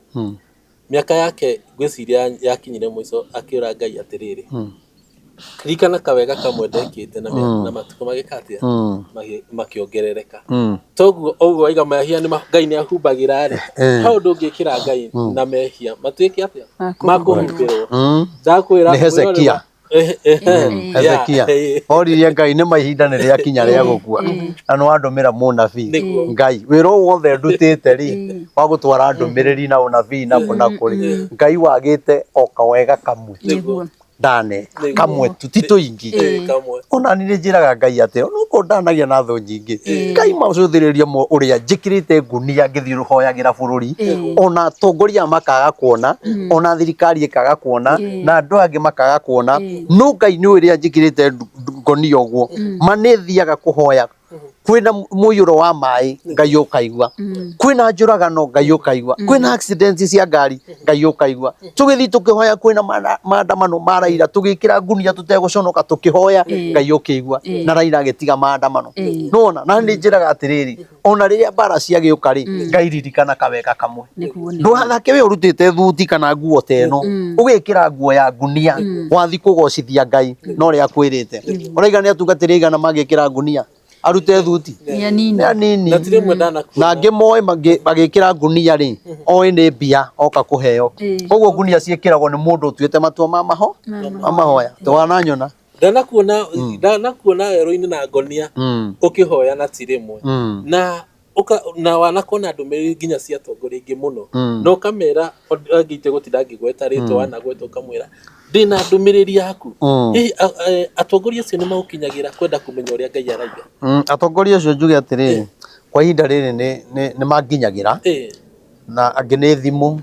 mĩaka yake ngwĩciria yakinyire mũico, akĩũra Ngai atĩrĩrĩ, ririkana kawega kamwe ndekĩte na, na matukũ magĩka atĩa? Makĩongerereka. Toguo ũguo waiga mehia nĩ Ngai nĩ ahumbagĩra rĩ, he ũndũ ũngĩkĩra Ngai na mehia matuĩke atĩa? Makũhumbĩrwo. Ndakwĩra. Nĩ Hezekia. Hezekia oririe Ngai, nĩ ma ihinda nĩ rĩakinya rĩa gũkua, na nĩ wandũmĩra mũnabii. Ngai, wĩra ũyũ wothe ndutĩte rĩ, wa gũtwara ndũmĩrĩri na ũnabii na kũ na kũ rĩ, Ngai, wagĩte o kawega kamwe ndaneka. Kamwe tu, ti tũingĩ. Kamwe. Ona niĩ nĩ njĩraga Ngai atĩ onokorwo ndanagia na thũ nyingĩ, Ngai macũthĩrĩria ũrĩa njĩkĩrĩte ngunia ngĩthiĩ hoyagĩra bũrũri, ona atongoria makaga kuona, ona thirikari ĩkaga kuona, na andũ angĩ makaga kuona, no Ngai nĩ ũrĩa njĩkĩrĩte ngonia ũguo. Ma nĩ thiaga kũhoya kwĩna mũiyũro wa maĩ, Ngai ũkaigua. Kwĩna njũragano, Ngai ũkaigua. Kwĩna accident cia ngari, Ngai ũkaigua. Tũgĩthiĩ tũkĩhoya kwĩna maandamano ma Raila, tũgĩkĩra ngunia tũtegũconoka tũkĩhoya, Ngai ũkĩigua, na Raila agĩtiga maandamano. Nĩwona? Na nĩ njĩraga atĩrĩrĩ, ona rĩrĩa mbara ciagĩũka rĩ, Ngai ririkana kawega kamwe. Ndũgathake we ũrutĩte thuti kana nguo ta ĩno, ũgĩkĩra nguo ya ngunia wathi kũgocithia Ngai na ũrĩa akwĩrĩte. Ũraiga nĩ atungatĩri aigana mangĩkĩra ngunia arute thuti? Nĩ anini. Nĩ anini. Na ti rĩmwe ndanakuona. Na angĩ moĩ magĩkĩra ngunia rĩ, oĩ nĩ mbia oka kũheo. Koguo ngunia ciĩkĩragwo nĩ mũndũ ũtuĩte matua ma maho ma mahoya twananyona. Ndanakuona werũ-inĩ na ngonia ũkĩhoya, na ti rĩmwe. Na ũka na wanakuona ndũmĩrĩri nginya cia atongoria aingĩ mũno, na ũkamera angĩ itegũtinda ngĩgweta rĩtwa, wanagweta ũkamwĩra ndĩna ndũmĩrĩri yaku. Hihi atongoria acio nĩ magũkinyagĩra kwenda kũmenya ũrĩa Ngai araiga? Atongoria acio, njuge atĩrĩrĩ, kwa ihinda rĩrĩ nĩ manginyagĩra, na angĩ nĩ thimũ,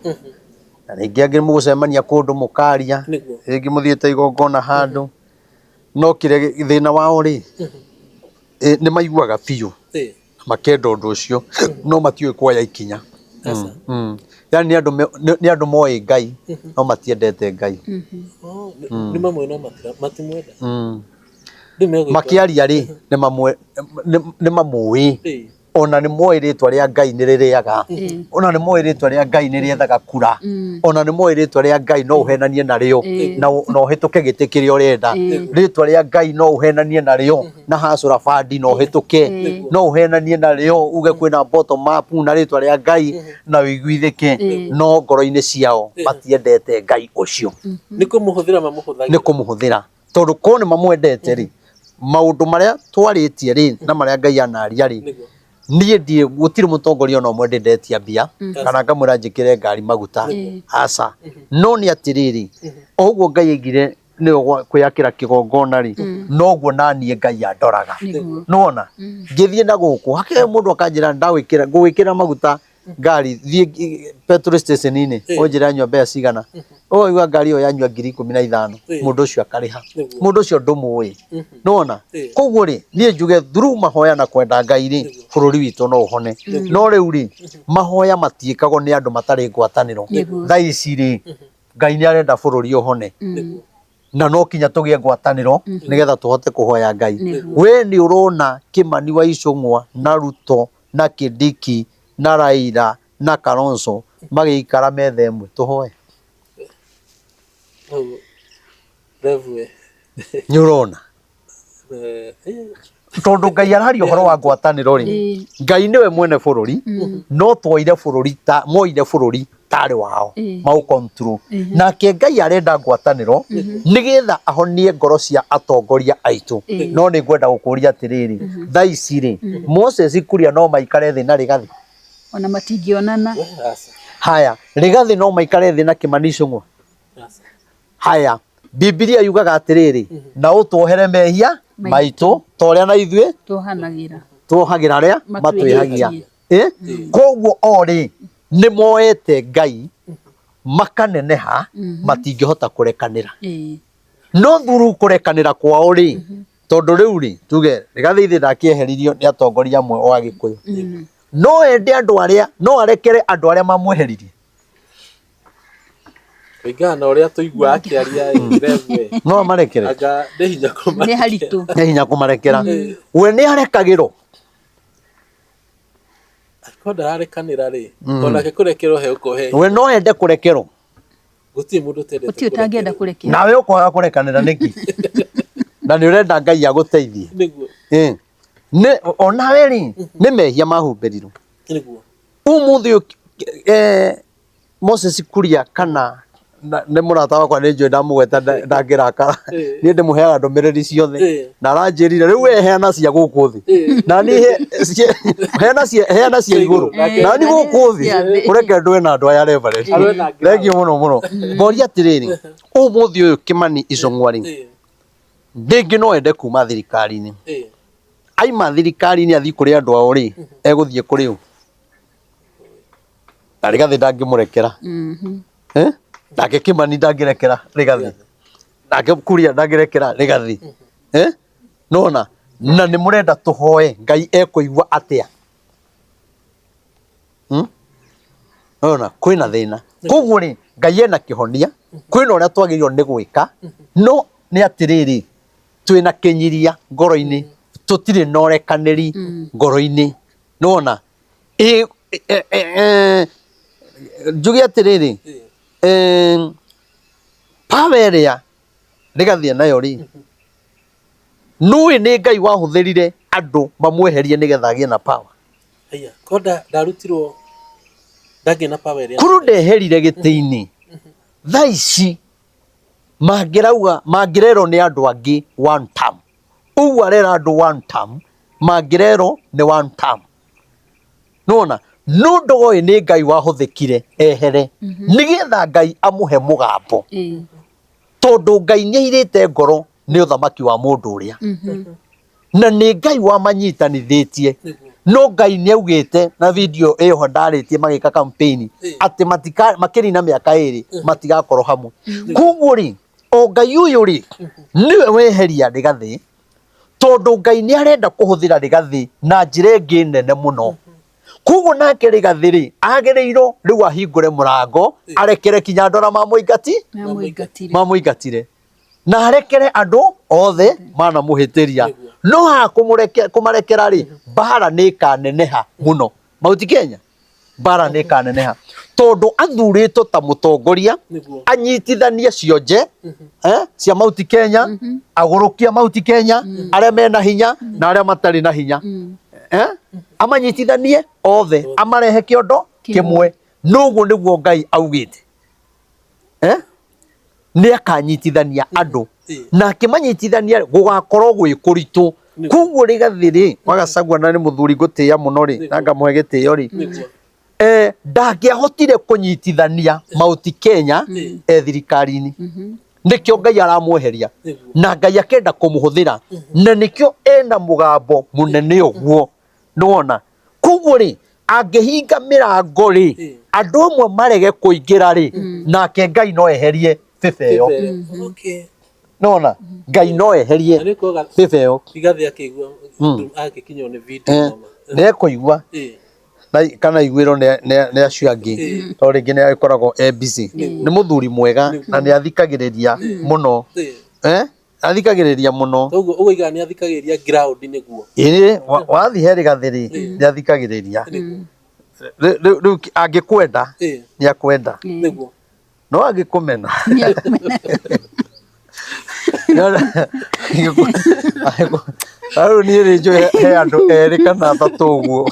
na rĩngĩ angĩ mũgũcemania kũndũ mũkaria, rĩngĩ mũthiĩte igongona handũ. No kĩrĩa thĩna wao rĩ, nĩ maiguaga biũ. Makenda ũndũ ũcio no matiũĩ kuoya ikinya. Aca. Yani nĩ andũ nĩ andũ moĩ Ngai no matiendete Ngai. Oh, nĩ mamwe no matimwenda. Rĩu megwĩka Makĩaria rĩ, nĩ mamũĩ, ona nĩ moĩ rĩtwa rĩa Ngai nĩ rĩrĩaga, ona nĩ moĩ rĩtwa rĩa Ngai nĩ rĩethaga kura, ona nĩ moĩ rĩtwa rĩa Ngai no ũhenanie narĩo na ũhĩtũke gĩtĩ kĩrĩa ũrenda, rĩtwa rĩa Ngai no ũhenanie narĩo na hacũra bandi na ũhĩtũke, no ũhenanie narĩo uge kwĩna bottom up na rĩtwa rĩa Ngai na ũiguithĩke, no ngoro-inĩ ciao matiendete Ngai ũcio. Nĩ kũmũhũthĩra mamũhũthagĩra. Nĩ kũmũhũthĩra, tondũ korwo nĩ mamwendete rĩ, maũndũ marĩa twarĩtie rĩ na marĩa Ngai anaria rĩ, niĩ ndiĩ gũtirĩ mũtongoria ona ũmwe ndĩ ndetia mbia kana ngamwĩra njĩkĩre ngari maguta, aca. No nĩ atĩrĩrĩ, o ũguo Ngai aigire nĩwe kwĩyakĩra kĩgongona rĩ, noguo naniĩ Ngai andoraga. Nĩwona ngĩthiĩ na gũkũ hakĩrĩ mũndũ akanjĩra ndagwĩkĩra ngũgwĩkĩra maguta ngari thiĩ petrol station-inĩ ũnjĩre anyua mbeca cigana, ũkaigua ngari ĩyo yanyua 15,000, mũndũ ũcio akarĩha, mũndũ ũcio ndũmũĩ. Nĩwona? Koguo rĩ, niĩ njuge through mahoya na kwenda Ngai rĩ, bũrũri witũ no ũhone. No rĩu rĩ, mahoya matiĩkagwo nĩ andũ matarĩ ngwatanĩro. Thaa ici rĩ, Ngai nĩ arenda bũrũri ũhone, na no kinya tũgĩe ngwatanĩro nĩgetha tũhote kũhoya Ngai. We nĩ ũrona Kĩmani wa Icũng'wa na Ruto na Kindiki na Raila na Kalonzo magĩikara metha ĩmwe tũhoe? Nĩ ũrona? Tondũ Ngai araria ũhoro wa ngwatanĩro rĩ, Ngai nĩwe mwene bũrũri, no twoire bũrũri ta moire bũrũri tarĩ wao mau control. Nake Ngai arenda ngwatanĩro nĩgetha ahonie ngoro cia atongoria aitũ. No nĩ ngwenda gũkũria atĩrĩrĩ, thaa ici rĩ, Moses Kuria no maikare thĩ na Rigathĩ? Ona matingĩonana. Haya, Rigathĩ no maikare thĩ na Kĩmani Ichung'wa? Haya, Bibilia yugaga atĩrĩrĩ, na ũtuohere mehia maitũ ta ũrĩa na ithuĩ tuohanagĩra, tuohagĩra arĩa matwĩhagia. Koguo o rĩ, nĩ moete Ngai makaneneha, matingĩhota kũrekanĩra. No thuru kũrekanĩra kwao rĩ, tondũ rĩu rĩ, tuge Rigathĩ ithe ndakĩeheririo nĩ atongoria amwe o Agĩkũyũ, no ende andũ arĩa, no arekere andũ arĩa mamweheririe. Kũringana na ũrĩa tũiguaga akĩaria ĩ, Rev, No amarekere? Anga nĩ hinya kũmarekera. Nĩ haritũ. Nĩ hinya kũmarekera. We nĩ arekagĩrwo? Angĩkorwo ndararekanĩra rĩ, onake kũrekerwo he ũkorwo he We no ende kũrekerwo? Gũtirĩ mũndũ ũtendete Gũtirĩ ũtangĩenda kũrekerwo. Nawe ũkwaga kũrekanĩra nĩkĩ? Na nĩ ũrenda Ngai agũteithie. Nĩguo. Nĩ onawe rĩ, nĩ mehia mahumbĩrirwo. Nĩguo. Ũmũthĩ ũyũ, Moses Kuria kana nĩ mũrata wakwa nĩ njũĩ ndamũgweta ndangĩrakara. Niĩ ndĩmũheaga ndũmĩrĩri ciothe na aranjĩrire rĩu we heana cia gũkũ thĩ na niĩ heana cia, heana cia igũrũ na niĩ gũkũ thĩ ũreke ndũe na andũ aya Reverend. Thengiũ mũno mũno. Ngoria atĩrĩrĩ, ũmũthĩ ũyũ Kĩmani Ichung'wa rĩ, rĩngĩ no ende kuma thirikari-inĩ. Aima thirikari-inĩ athiĩ kũrĩ andũ ao rĩ, egũthiĩ kũrĩ ũ? Na Rigathĩ ndangĩmũrekera. Nake Kĩmani ndangĩrekera Rigathĩ. Nake Kuria ndangĩrekera Rigathĩ. Nona na nĩ mũrenda tũhoe Ngai ekũigua atĩa? Nona kwĩna thĩna. Koguo rĩ, Ngai ena kĩhonia, kwĩna ũrĩa twagĩrĩirwo nĩ gwĩka, no nĩ atĩrĩrĩ, twĩna kĩnyiria ngoro-inĩ, tũtirĩ na ũrekanĩri ngoro-inĩ. Nĩwona? Njuge atĩrĩrĩ, power ĩrĩa Rigathĩ nayo rĩ, nũĩ nĩ Ngai wahũthĩrire andũ mamweherie nĩgetha agĩe na power. Aya, ko ndarutirwo ndangĩ na power ĩrĩa. Kuru ndeherire gĩtĩ-inĩ. Thaa ici mangĩrauga mangĩrerwo nĩ andũ angĩ one term. Ũguo arera andũ one term, mangĩrerwo nĩ one term. Nĩwona? No ndoĩ nĩ Ngai wahũthĩkire ehere nĩgetha Ngai amũhe mũgambo. Tondũ Ngai nĩ airĩte ngoro nĩ ũthamaki wa mũndũ ũrĩa. Na nĩ Ngai wamanyitanithĩtie. No Ngai nĩ augĩte na video ĩyo ndarĩtie magĩka campaign atĩ matika makĩrina mĩaka ĩrĩ matigakorwo hamwe. Koguo rĩ, o Ngai ũyũ rĩ, nĩwe weheria Rigathĩ. Tondũ Ngai nĩ arenda kũhũthĩra Rigathi na njĩra ĩngĩ nene mũno. Koguo nake Rigathi rĩ, agĩrĩirwo rĩu ahingũre mũrango, arekere kinya andũ arĩa mamũingati, Mamũingatire. Mamũingatire. Na arekere andũ othe manamũhĩtĩria. No haha kũmarekera rĩ, mbara nĩ ĩkaneneha mũno. Mauti Kenya, mbara nĩ ĩkaneneha. Tondũ athurĩtwo ta mũtongoria, anyitithanie cionje cia Mauti Kenya, agũrũkia Mauti Kenya, arĩa mena hinya na arĩa matarĩ na hinya. Amanyitithanie othe, amarehe kĩondo kĩmwe. Noguo nĩguo Ngai augĩte. Nĩ akanyitithania andũ na akĩmanyitithania gũgakorwo gwĩ kũritũ. Koguo Rigathi rĩ, wa Gachagua na nĩ mũthuri ngũtĩĩa mũno rĩ, na ngamũhe gĩtĩo rĩ, ndangĩahotire kũnyitithania Mauti Kenya e thirikari-inĩ. Nĩkĩo Ngai aramweheria na Ngai akenda kũmũhũthĩra, na nĩkĩo ena mũgambo mũnene ũguo. Nĩwona? Koguo rĩ, angĩhinga mĩrango rĩ, andũ amwe marege kũingĩra rĩ, nake Ngai no eherie bĩba ĩyo. Nĩwona? Ngai no eherie bĩba ĩyo. Rigathi akĩigua agĩkinywo nĩ video mama. Nĩ ekũigua kana aiguĩrwo nĩ acio angĩ, tondũ rĩngĩ nĩ agĩkoragwo e busy. Nĩ mũthuri mwega na nĩ athikagĩrĩria mũno. Athikagĩrĩria mũno. Koguo ũgũiga nĩ athikagĩrĩria ground nĩguo. Ĩĩ, wathiĩ he Rigathi rĩ, nĩ athikagĩrĩria. Rĩu angĩkwenda, nĩ akwenda. No angĩkũmena. Rĩu niĩ rĩ njũĩ he andũ erĩ kana atatũ ũguo,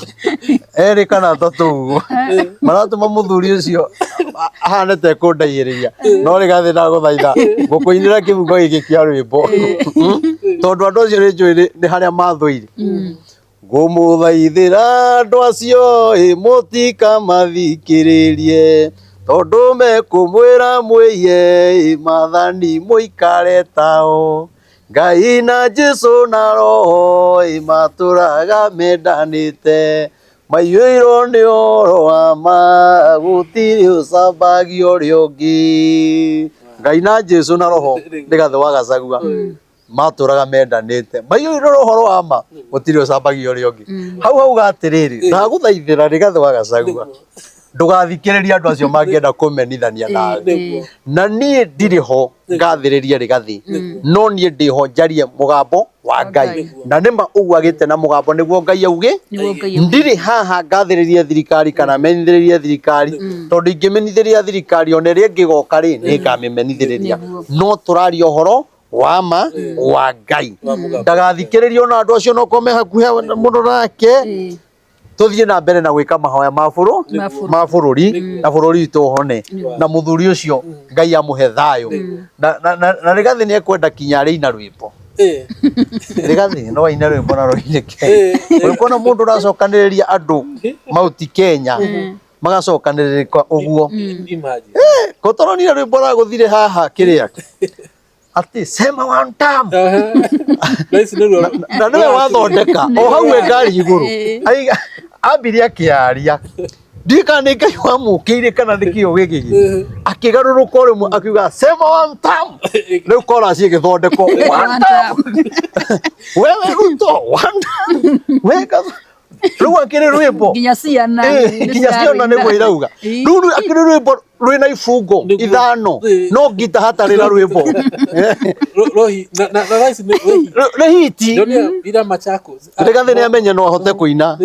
erĩ kana atatũ ũguo, maratũma mũthuri ũcio ahane ta ekũndaihĩrĩria, no Rigathi ndagũthaitha ngũkũinĩra kĩbungo gĩkĩ kĩa rwĩmbo, tondũ andũ acio nĩ njũĩ nĩ harĩa mathũire. Ngũmũthaithĩra andũ acio ĩ mũtikamathikĩrĩrie, tondũ mekũmwĩra mwĩiye ĩ maathani mũikare tao. Ngai na Jesu na Roho ĩ matũraga mendanĩte, maiyũirwo nĩ ũhoro wa ma, gũtirĩ ũcambagia ũrĩa ũngĩ. Ngai na Jesu na Roho Rigathĩ wa Gachagua matũraga mendanĩte, maiyũirwo nĩ ũhoro wa ma, gũtirĩ ũcambagia ũrĩa ũngĩ. Hau hauga atĩrĩrĩ, ndagũthaithĩra Rigathĩ wa Gachagua, ndũgathikĩrĩrie andũ acio mangĩenda kũmenithania nawe. Na niĩ ndirĩ ho ngathĩrĩrie Rigathĩ, no niĩ ndĩ ho njarie mũgambo wa Ngai. Na nĩma ũguo agĩte na mũgambo nĩguo Ngai auge. Ndirĩ haha ngathĩrĩrie thirikari kana menithĩrĩrie thirikari, tondũ ingĩmenithĩrĩria thirikari ona ĩrĩa ĩngĩgoka rĩ, nĩ ngamĩmenithĩrĩria. No tũraria ũhoro wa ma wa Ngai. Ndagathikĩrĩrie ona andũ acio onokorwo me hakuhĩ mũno nake, tũthiĩ na mbere na gwĩka mahoya ma bũrũri na bũrũri witũ ũhone, na mũthuri ũcio Ngai amũhe thayũ. Na Rigathi nĩ ekwenda kinya arĩina rwĩmbo. Rigathi no aine rwĩmbo na rũinĩke. Ũkuona mũndũ ũracokanĩrĩria andũ Mauti Kenya magacokanĩrĩrĩka ũguo. Ko tũronire rwĩmbo ragũthire haha kĩrĩa atĩ sema one time na nĩwe wathondeka o hau e ngari igũrũ, ambire akĩaria, ndiũĩ kana nĩ Ngai wamũkĩire kana nĩ kĩo gĩkĩ, akĩgarũrũka o rĩmwe akiuga sema one time, rĩu chorus ĩgĩthondekwo, one time wewe Ruto, one time we rĩu akĩrĩ rwĩmbo nginya ciana nginya ciana nĩguo irauga. Rĩu akĩrĩ rwĩmbo rwĩna ibungo ithano, no ngita hatarĩ na rwĩmbo. Nĩ hiti. Rigathĩ nĩ amenye no ahote kũina.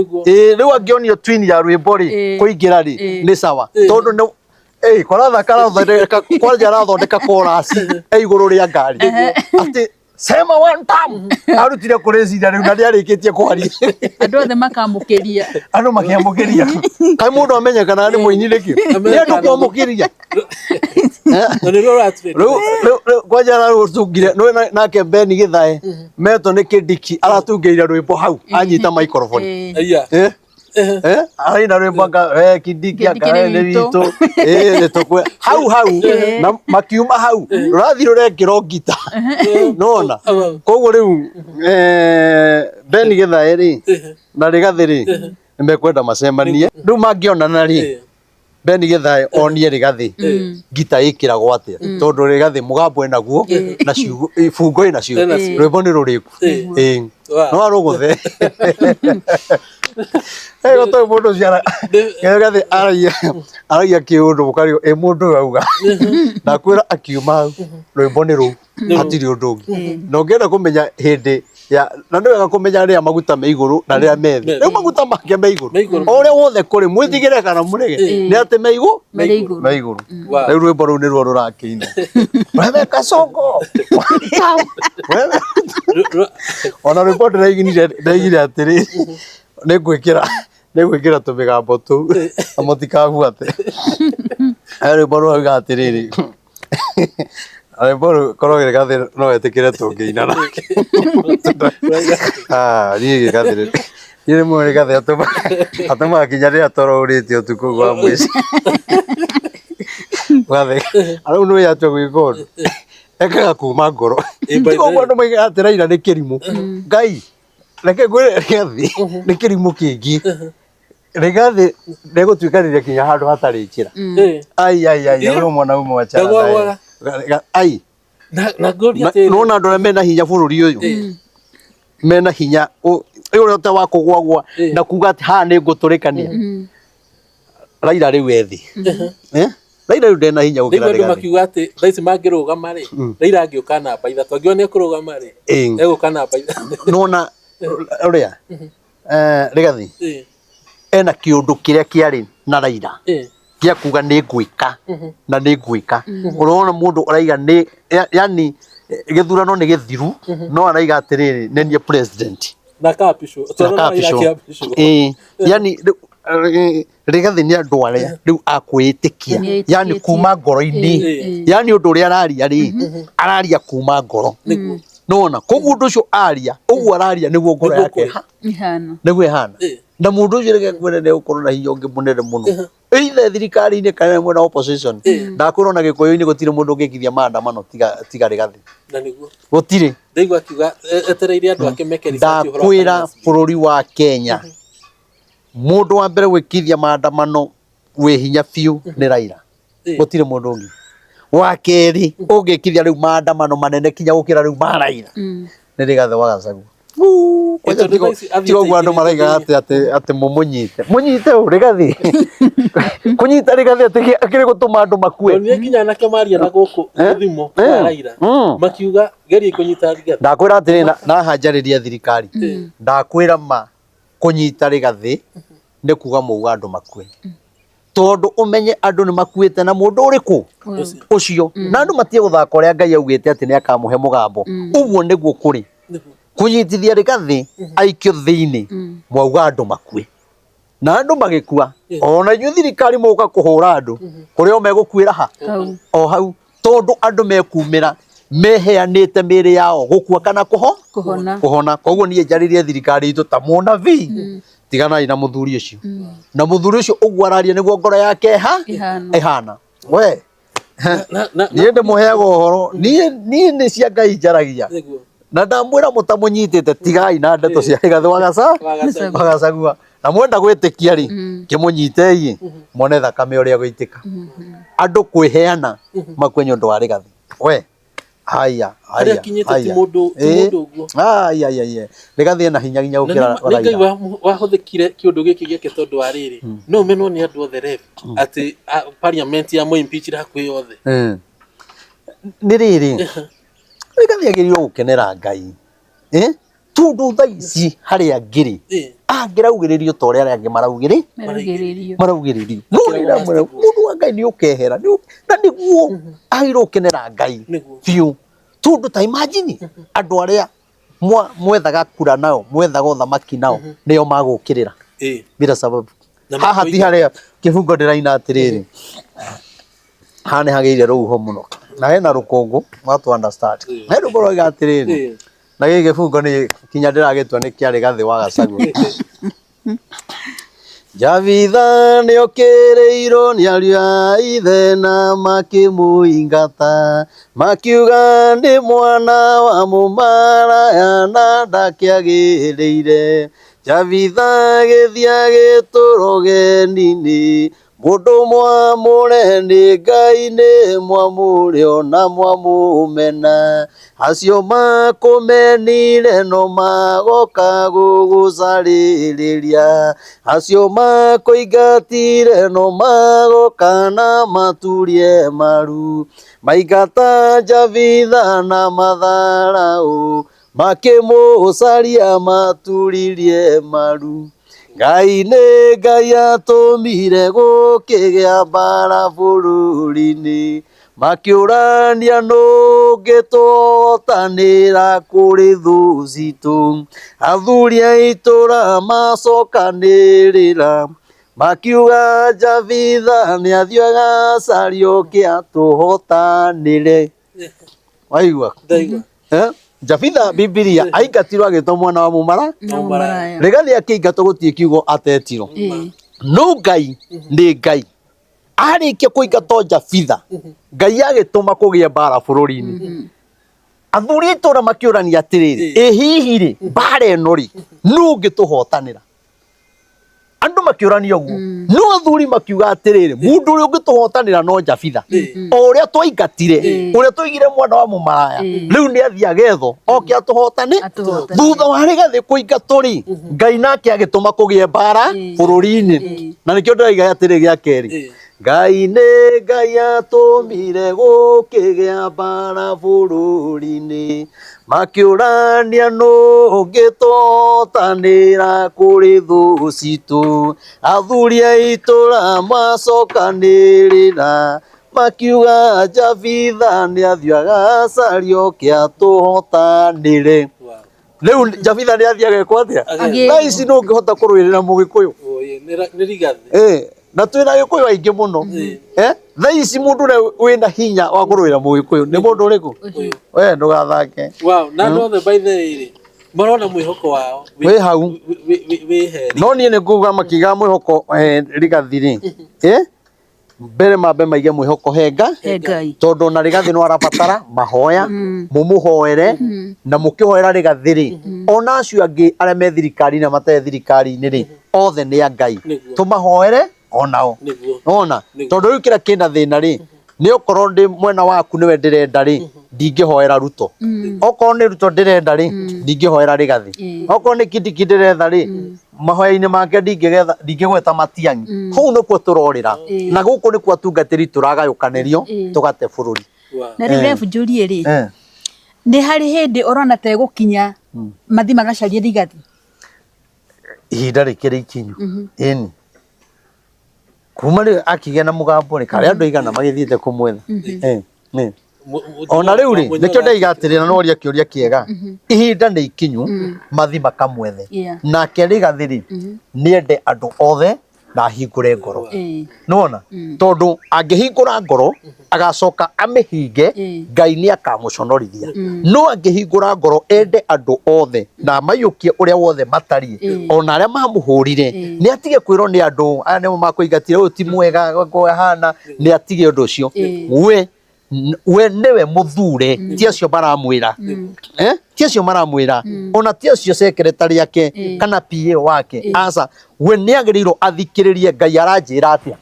Rĩu angĩonio twin ya rwĩmbo rĩ, kũingĩra rĩ, nĩ sawa, tondũ nĩ korathaka arathondeka kwanja, arathondeka chorus e igũrũ rĩa ngari atĩ sema one time, arutire kũrĩ cira rĩu na nĩarĩkĩtie kwaria. Andũ othe makamũkĩria. Andũ makĩamũkĩria. Kaĩ mũndũ amenye kana nĩ mũini nĩkĩ? Nĩ andũ kwamũkĩria. Rĩu kwanja ararũtungire nake Ben Githae metwo nĩ Kĩndiki, aratungĩire rwĩmbo hau anyita microphone. Araina rwĩmbo anga we Kindiki, anga we nĩ witũ, nĩ tũkwe hau hau, na makiuma hau rũrathiĩ rũrekĩrwo ngita nona. Koguo rĩu Ben Githae rĩ na Rigathĩ rĩ, nĩ mekwenda macemanie rĩu mangĩonana rĩ. Ben Githae onie Rigathi ngita ĩkĩragwo atĩa tondũ Rigathi mũgambo enaguo na ciugo ibungo ĩnacio Ĩnacio. rwĩmbo nĩ rũrĩku. Ĩĩ. Wow. No arũgũthe. Ĩyo to mũndũ ũcio Rigathi aragia aragia kĩũndũ mũkario ĩ mũndũ ũyũ auga ndakwĩra akiuma hau rwĩmbo nĩ rũu hatirĩ ũndũ ũngĩ na ũngĩenda kũmenya hĩndĩ ya na nĩ wega kũmenya rĩrĩa maguta me igũrũ na rĩrĩa me thĩ rĩu maguta make me igũrũ Me igũrũ. o ũrĩa wothe kũrĩ mwĩtigĩre kana mũrege nĩ atĩ me igũ Marĩ igũrũ. me igũrũ Wow. rĩu rwĩmbo rũu nĩruo rũrakĩina wewe kasongo wewe ona rwĩmbo ndĩraigire ndĩraigire atĩrĩ nĩ ngwĩkĩra nĩ ngwĩkĩra tũmĩgambo tũu na mũtikabuate he rwĩmbo rũrauga atĩrĩrĩ rwĩmbo rũu korwo Gĩgathĩ no etĩkĩre tũngĩina nake. Ah, niĩ Gĩgathĩ niĩ rĩmwe Gĩgathĩ atũmaga nginya rĩrĩa toro ũrĩte ũtukũ gwa mũico Gathĩ rĩu nĩũĩ atua gwĩka ũndũ ekaga kuma ngoro Ĩ, by the tiga ũguo way. andũ moigaga atĩ Raila nĩ kĩrimũ Ngai reke ngwĩre Rigathĩ nĩ kĩrimũ kĩngĩ Rigathĩ ndegũtuĩkanĩria kinya handũ hatarĩ njĩra Ĩ. ai ai ai Ĩ. ũyũ mwana ũmwe wa Chara Ndagwagwaga. ai Na ngũria atĩrĩ nona andũ arĩa mena hinya bũrũri ũyũ mena hinya ũrĩa ũte wa kũgwagwa Ĩ. na kuga atĩ haha nĩ ngũtũrĩkania Raila rĩu ethi Eh? Raila rĩu ndena hinya gũkĩra Ndaigua andũ Rigathĩ makiuga atĩ thaa ici mangĩrũgama rĩ Raila angĩũka namba ithatũ angĩona nĩ ekũrũgama rĩ Ĩ. egũka namba ithatũ nona ũrĩa Rigathĩ Ĩ. ena kĩũndũ kĩrĩa kĩarĩ na Raila Ĩ. gĩa kuga nĩ ngwĩka na nĩ ngwĩka ũrona mũndũ araiga nĩ yani gĩthurano nĩ gĩthiru no araiga atĩrĩrĩ nĩ niĩ president Na kapicwo na kapicwo ĩĩ yani rĩu, Rigathĩ nĩ andũ arĩa rĩu akwĩĩtĩkia Nĩ yani etĩkĩtie. kuma ngoro-inĩ Ĩĩ. yani ũndũ ũrĩa araria rĩ araria kuma ngoro Nĩguo. nona koguo ũndũ ũcio aria ũguo araria nĩguo ngoro Nĩguo yake kũrĩ. Ihana. nĩguo ĩhana Ĩĩ. na mũndũ ũcio reke ngwĩre nĩ egũkorwo na hinya ũngĩ mũnene mũno either thirikari-inĩ kana mwena wa opposition ndakwĩra ona gĩkũyũ-inĩ gũtirĩ mũndũ ũngĩkithia maandamano tiga tiga Rigathĩ Na nĩguo gũtirĩ ndaigua akiuga etereire andũ ake meke research ũhoro wa ndakwĩra finance bill. bũrũri wa Kenya mũndũ wa mbere gwĩkithia maandamano wĩ hinya biũ nĩ Raila Ĩĩ. gũtirĩ mũndũ ũngĩ wa kerĩ ũngĩkithia rĩu maandamano manene kinya gũkĩra rĩu ma Raila nĩ Rigathĩ wa Gachagua Wuu, kwanja Ĩ, tondũ tigo thaa ici athiĩte tigo ũguo andũ aingĩrĩte maraiga thĩinĩ. atĩ atĩ atĩ mũmũnyite mũnyite ũ Rigathĩ kũnyita Rigathĩ atĩ akĩrĩ gũtũma andũ makue Onire nginya anake maria na gũkũ Eh? thimũ Eh. kwa Raila Mm. makiuga geria kũnyita Rigathĩ ndakwĩra atĩrĩ naha njarĩria thirikari ndakwĩra ma kũnyita Rigathĩ nĩ kuga mauga andũ makue tondũ ũmenye andũ nĩ makuĩte na mũndũ ũrĩkũ ũcio na andũ matige gũthaka ũrĩa Ngai augĩte atĩ nĩ akamũhe mũgambo ũguo nĩguo kũrĩ Nĩguo. kũnyitithia Rigathĩ aikio thĩinĩ mwauga andũ makue na andũ magĩkua ona inyuĩ thirikari mũka kũhũra andũ kũrĩa o megũkuĩra ha Hau. o hau tondũ andũ mekumĩra meheanĩte mĩĩrĩ yao gũkua kana kũho Kũhona. kũhona koguo niĩ njarĩrie thirikari itũ ta mũnabii tiganai na mũthuri ũcio na mũthuri ũcio ũguo araria nĩguo ngoro yake ha Ĩhana. ĩhana we Na- na- niĩ ndĩmũheaga ũhoro niĩ niĩ nĩ cia Ngai njaragia nĩguo na ndamwĩra mũtamũnyitĩte tigai na ndeto cia Rigathĩ wa Gaca Wa Gachagua. wa Gachagua na mwenda gwĩtĩkia rĩ kĩmũnyitei muone thakame ũrĩa gũitĩka andũ kwĩheana makue nĩ ũndũ wa Rigathĩ we haya Harĩa haya akinyĩte ti mũndũ ti mũndũ ũguo haya haya Rigathĩ ena hinya nginya Na gũkĩra nĩ Ngai Raila wahũthĩkire kĩũndũ gĩkĩ gĩake tondũ wa rĩrĩ no ũmenwo nĩ andũ othe rev atĩ parliament ya mũimpeachire hakuhĩ othe Nĩ rĩrĩ Rigathĩ agĩrĩirwo gũkenera Ngai Eh? tondũ thaa ici harĩa angĩrĩ Ĩ. angĩraugĩrĩrio ta ũrĩa arĩa angĩ maraugĩrĩ Maraugĩrĩrio. maraugĩrĩrio no nĩndamwĩra mũndũ wa Ngai nĩ ũkehera na nĩguo agĩrĩirwo gũkenera Ngai Nĩguo. biũ tondũ ta imagine andũ arĩa mwethaga kura nao mwethaga ũthamaki nao nĩo magũkĩrĩra Ĩ. bila sababu Na haha ti makoiga. harĩa kĩbungo ndĩraina atĩrĩrĩ haha nĩ hagĩire rũhuho mũno na hena rũkũngũ watu understand he rũkũngũ rwauga atĩrĩrĩ Ĩ. na gĩkĩ gĩbungo nĩ kinya ndĩragĩtua nĩ kĩa Rigathĩ wa Gachagua Jabitha nĩokĩrĩirwo nĩ ariũ a ithe na makĩmũingata makiuga nĩ mwana wa mũmaraya na ndakĩagĩrĩire Jabitha agĩthiĩ agĩtũũra ũgeni-inĩ Mũndũ mwamũre nĩ Ngai nĩ mwamũre ona mwamũmena. Acio makũmenire no magoka gũgũcarĩrĩria. Acio makũingatire no magoka na maturie maru. Maingata Jabitha na matharaũ, makĩmũcaria maturirie maru. Ngai nĩ Ngai atũmire gũkĩgĩa mbara bũrũri-inĩ, makĩũrania nũ ũngĩtũhotanĩra kũrĩ thũ citũ. Athuri a itũra macokanĩrĩra, makiuga Jabitha nĩathiĩ agacarie oke atũhotanĩre. Waigua? Ndaigua. Eh? Jabitha Bibilia aingatirwo agĩtwo mwana wa mũmara Na mũmaraya. Rigathi akĩingatwo gũtirĩ kiugo atetirwo. No Ngai nĩ Ngai. Arĩkia kũingatwo Jabitha, Ngai agĩtũma kũgĩe mbara bũrũri-inĩ. Athuri a itũũra makĩũrania atĩrĩrĩ, ĩ hihi rĩ, mbara ĩno rĩ, nũ ũngĩtũhotanĩra? Andũ makĩũrania ũguo. No athuri makiuga atĩrĩrĩ, mũndũ ũrĩa ũngĩtũhotanĩra no Jabitha. O ũrĩa twaingatire, ũrĩa twaigire mwana wa mũmaraya, rĩu nĩ athiĩ agethwo, oke atũhotane. Atũhotane. Thutha wa Rigathĩ kũingatwo rĩ, Ngai nake agĩtũma kũgĩe mbara bũrũri-inĩ. Na nĩkĩo ndĩroiga atĩrĩ gĩa kerĩ, Ngai nĩ Ngai atũmire gũkĩgĩa mbara bũrũri-inĩ, makĩũrania nũ ũngĩtũhotanĩra kũrĩ thũ citũ. Athuri a itũra macokanĩrĩra, makiuga Jabitha nĩathiĩ agacarie oke atũhotanĩre. Rĩu Jabitha nĩathiĩ agekwo atĩa? Agĩethwo. Thaa ici nũ ũngĩhota kũrũĩrĩra Mũgĩkũyũ? Nĩ Rigathĩ. Na twĩna Agĩkũyũ aingĩ mũno. Thaa ici mũndũ ũrĩa wĩna hinya wa kũrũĩra Mũgĩkũyũ nĩ mũndũ ũrĩkũ? We ndũgathake. Wow, na andũ othe by the way rĩ, marona mwĩhoko wao Wĩ hau. Wĩ heri. No niĩ nĩ nguga makiuga mwĩhoko Rigathi rĩ, mbere mambe maige mwĩhoko he Ngai. He Ngai. Tondũ ona Rigathi no arabatara mahoya, mũmũhoere, na mũkĩhoera Rigathi rĩ, ona acio angĩ arĩa me thirikari-inĩ na matarĩ thirikari-inĩ rĩ, othe nĩ a Ngai. Tũmahoere onao. Nĩwona? Tondũ rĩu kĩrĩa kĩna thĩna rĩ, nĩ okorwo ndĩ mwena waku nĩwe ndĩrenda rĩ, ndingĩhoera Ruto. Okorwo nĩ Ruto ndĩrenda rĩ, ndingĩhoera Rigathi. Okorwo nĩ Kindiki ndĩretha rĩ, mahoya-inĩ make ndingĩgweta Matiang'i. Kũu nĩkuo tũrorĩra. Na gũkũ nĩkuo atungatĩri tũragayũkanĩrio tũgate bũrũri. Na rĩu Rev njũrie rĩ, nĩ harĩ hĩndĩ ũrona ta ĩgũkinya mathi magacarie Rigathi? Ihinda rĩkĩrĩ ikinyu. Ĩni. Kuma rĩ akĩgĩa na mũgambo rĩ, karĩ andũ aigana magĩthiĩte kũmwetha. Ona rĩu rĩ, nĩkĩo ndaiga atĩrĩ na noria kĩũria kĩega. Ihinda nĩ ikinyu mathi makamwethe. Nake Rigathi rĩ, nĩende andũ othe na ahingũre ngoro. Nĩwona? Tondũ angĩhingũra ngoro, agacoka amĩhinge, Ngai nĩ akamũconorithia. No angĩhingũra ngoro ende andũ othe na amaiyũkie ũrĩa wothe matariĩ, ona arĩa mamũhũrire, nĩ atige kwĩrwo nĩ andũ aya nĩmo makũingatire, ũyũ ti mwega, ahana, nĩ atige ũndũ ũcio. We we nĩwe mũthure, ti acio maramwĩra. Ti acio maramwĩra, ona ti acio secretary ake kana PA wake. Aca, we nĩ agĩrĩirwo athikĩrĩrie Ngai aranjĩra atĩa.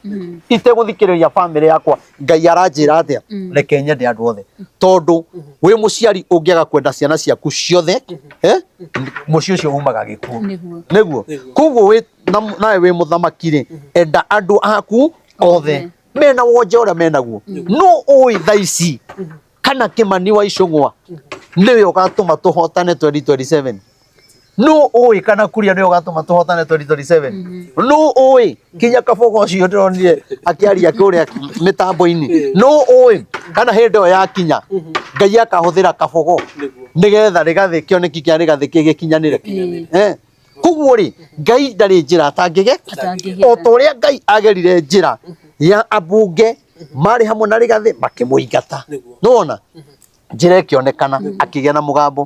Itegũthikĩrĩria famĩlĩ yakwa, Ngai aranjĩra atĩa, reke nyende andũ othe. Tondũ wĩ mũciari ũngĩaga kwenda ciana ciaku ciothe, mũciĩ ũcio umaga gĩkuũ. Nĩguo. Koguo wĩ nawe wĩ mũthamaki rĩ, enda andũ aku othe mena wonje ũrĩa menaguo. No ũĩ thaa ici kana Kĩmani wa Icũng'wa nĩwe ũgatũma tũhotane 2027. No ũĩ kana Kuria nĩwe ũgatũma tũhotane 2027. No ũĩ kinya Kabogo ũcio ndĩronire akĩaria kũrĩa mĩtambo-inĩ. No ũĩ kana hĩndĩ ĩyo yakinya Ngai akahũthĩra Kabogo nĩgetha Rigathĩ kĩoneki kĩa Rigathĩ gĩgĩkinyanĩre. Koguo rĩ, Ngai ndarĩ njĩra atangĩge, o ta ũrĩa Ngai agerire njĩra ya ambunge marĩ hamwe na Rigathĩ makĩmũingata. Nĩwona? Njĩra ĩkĩonekana akĩgĩa na mũgambo.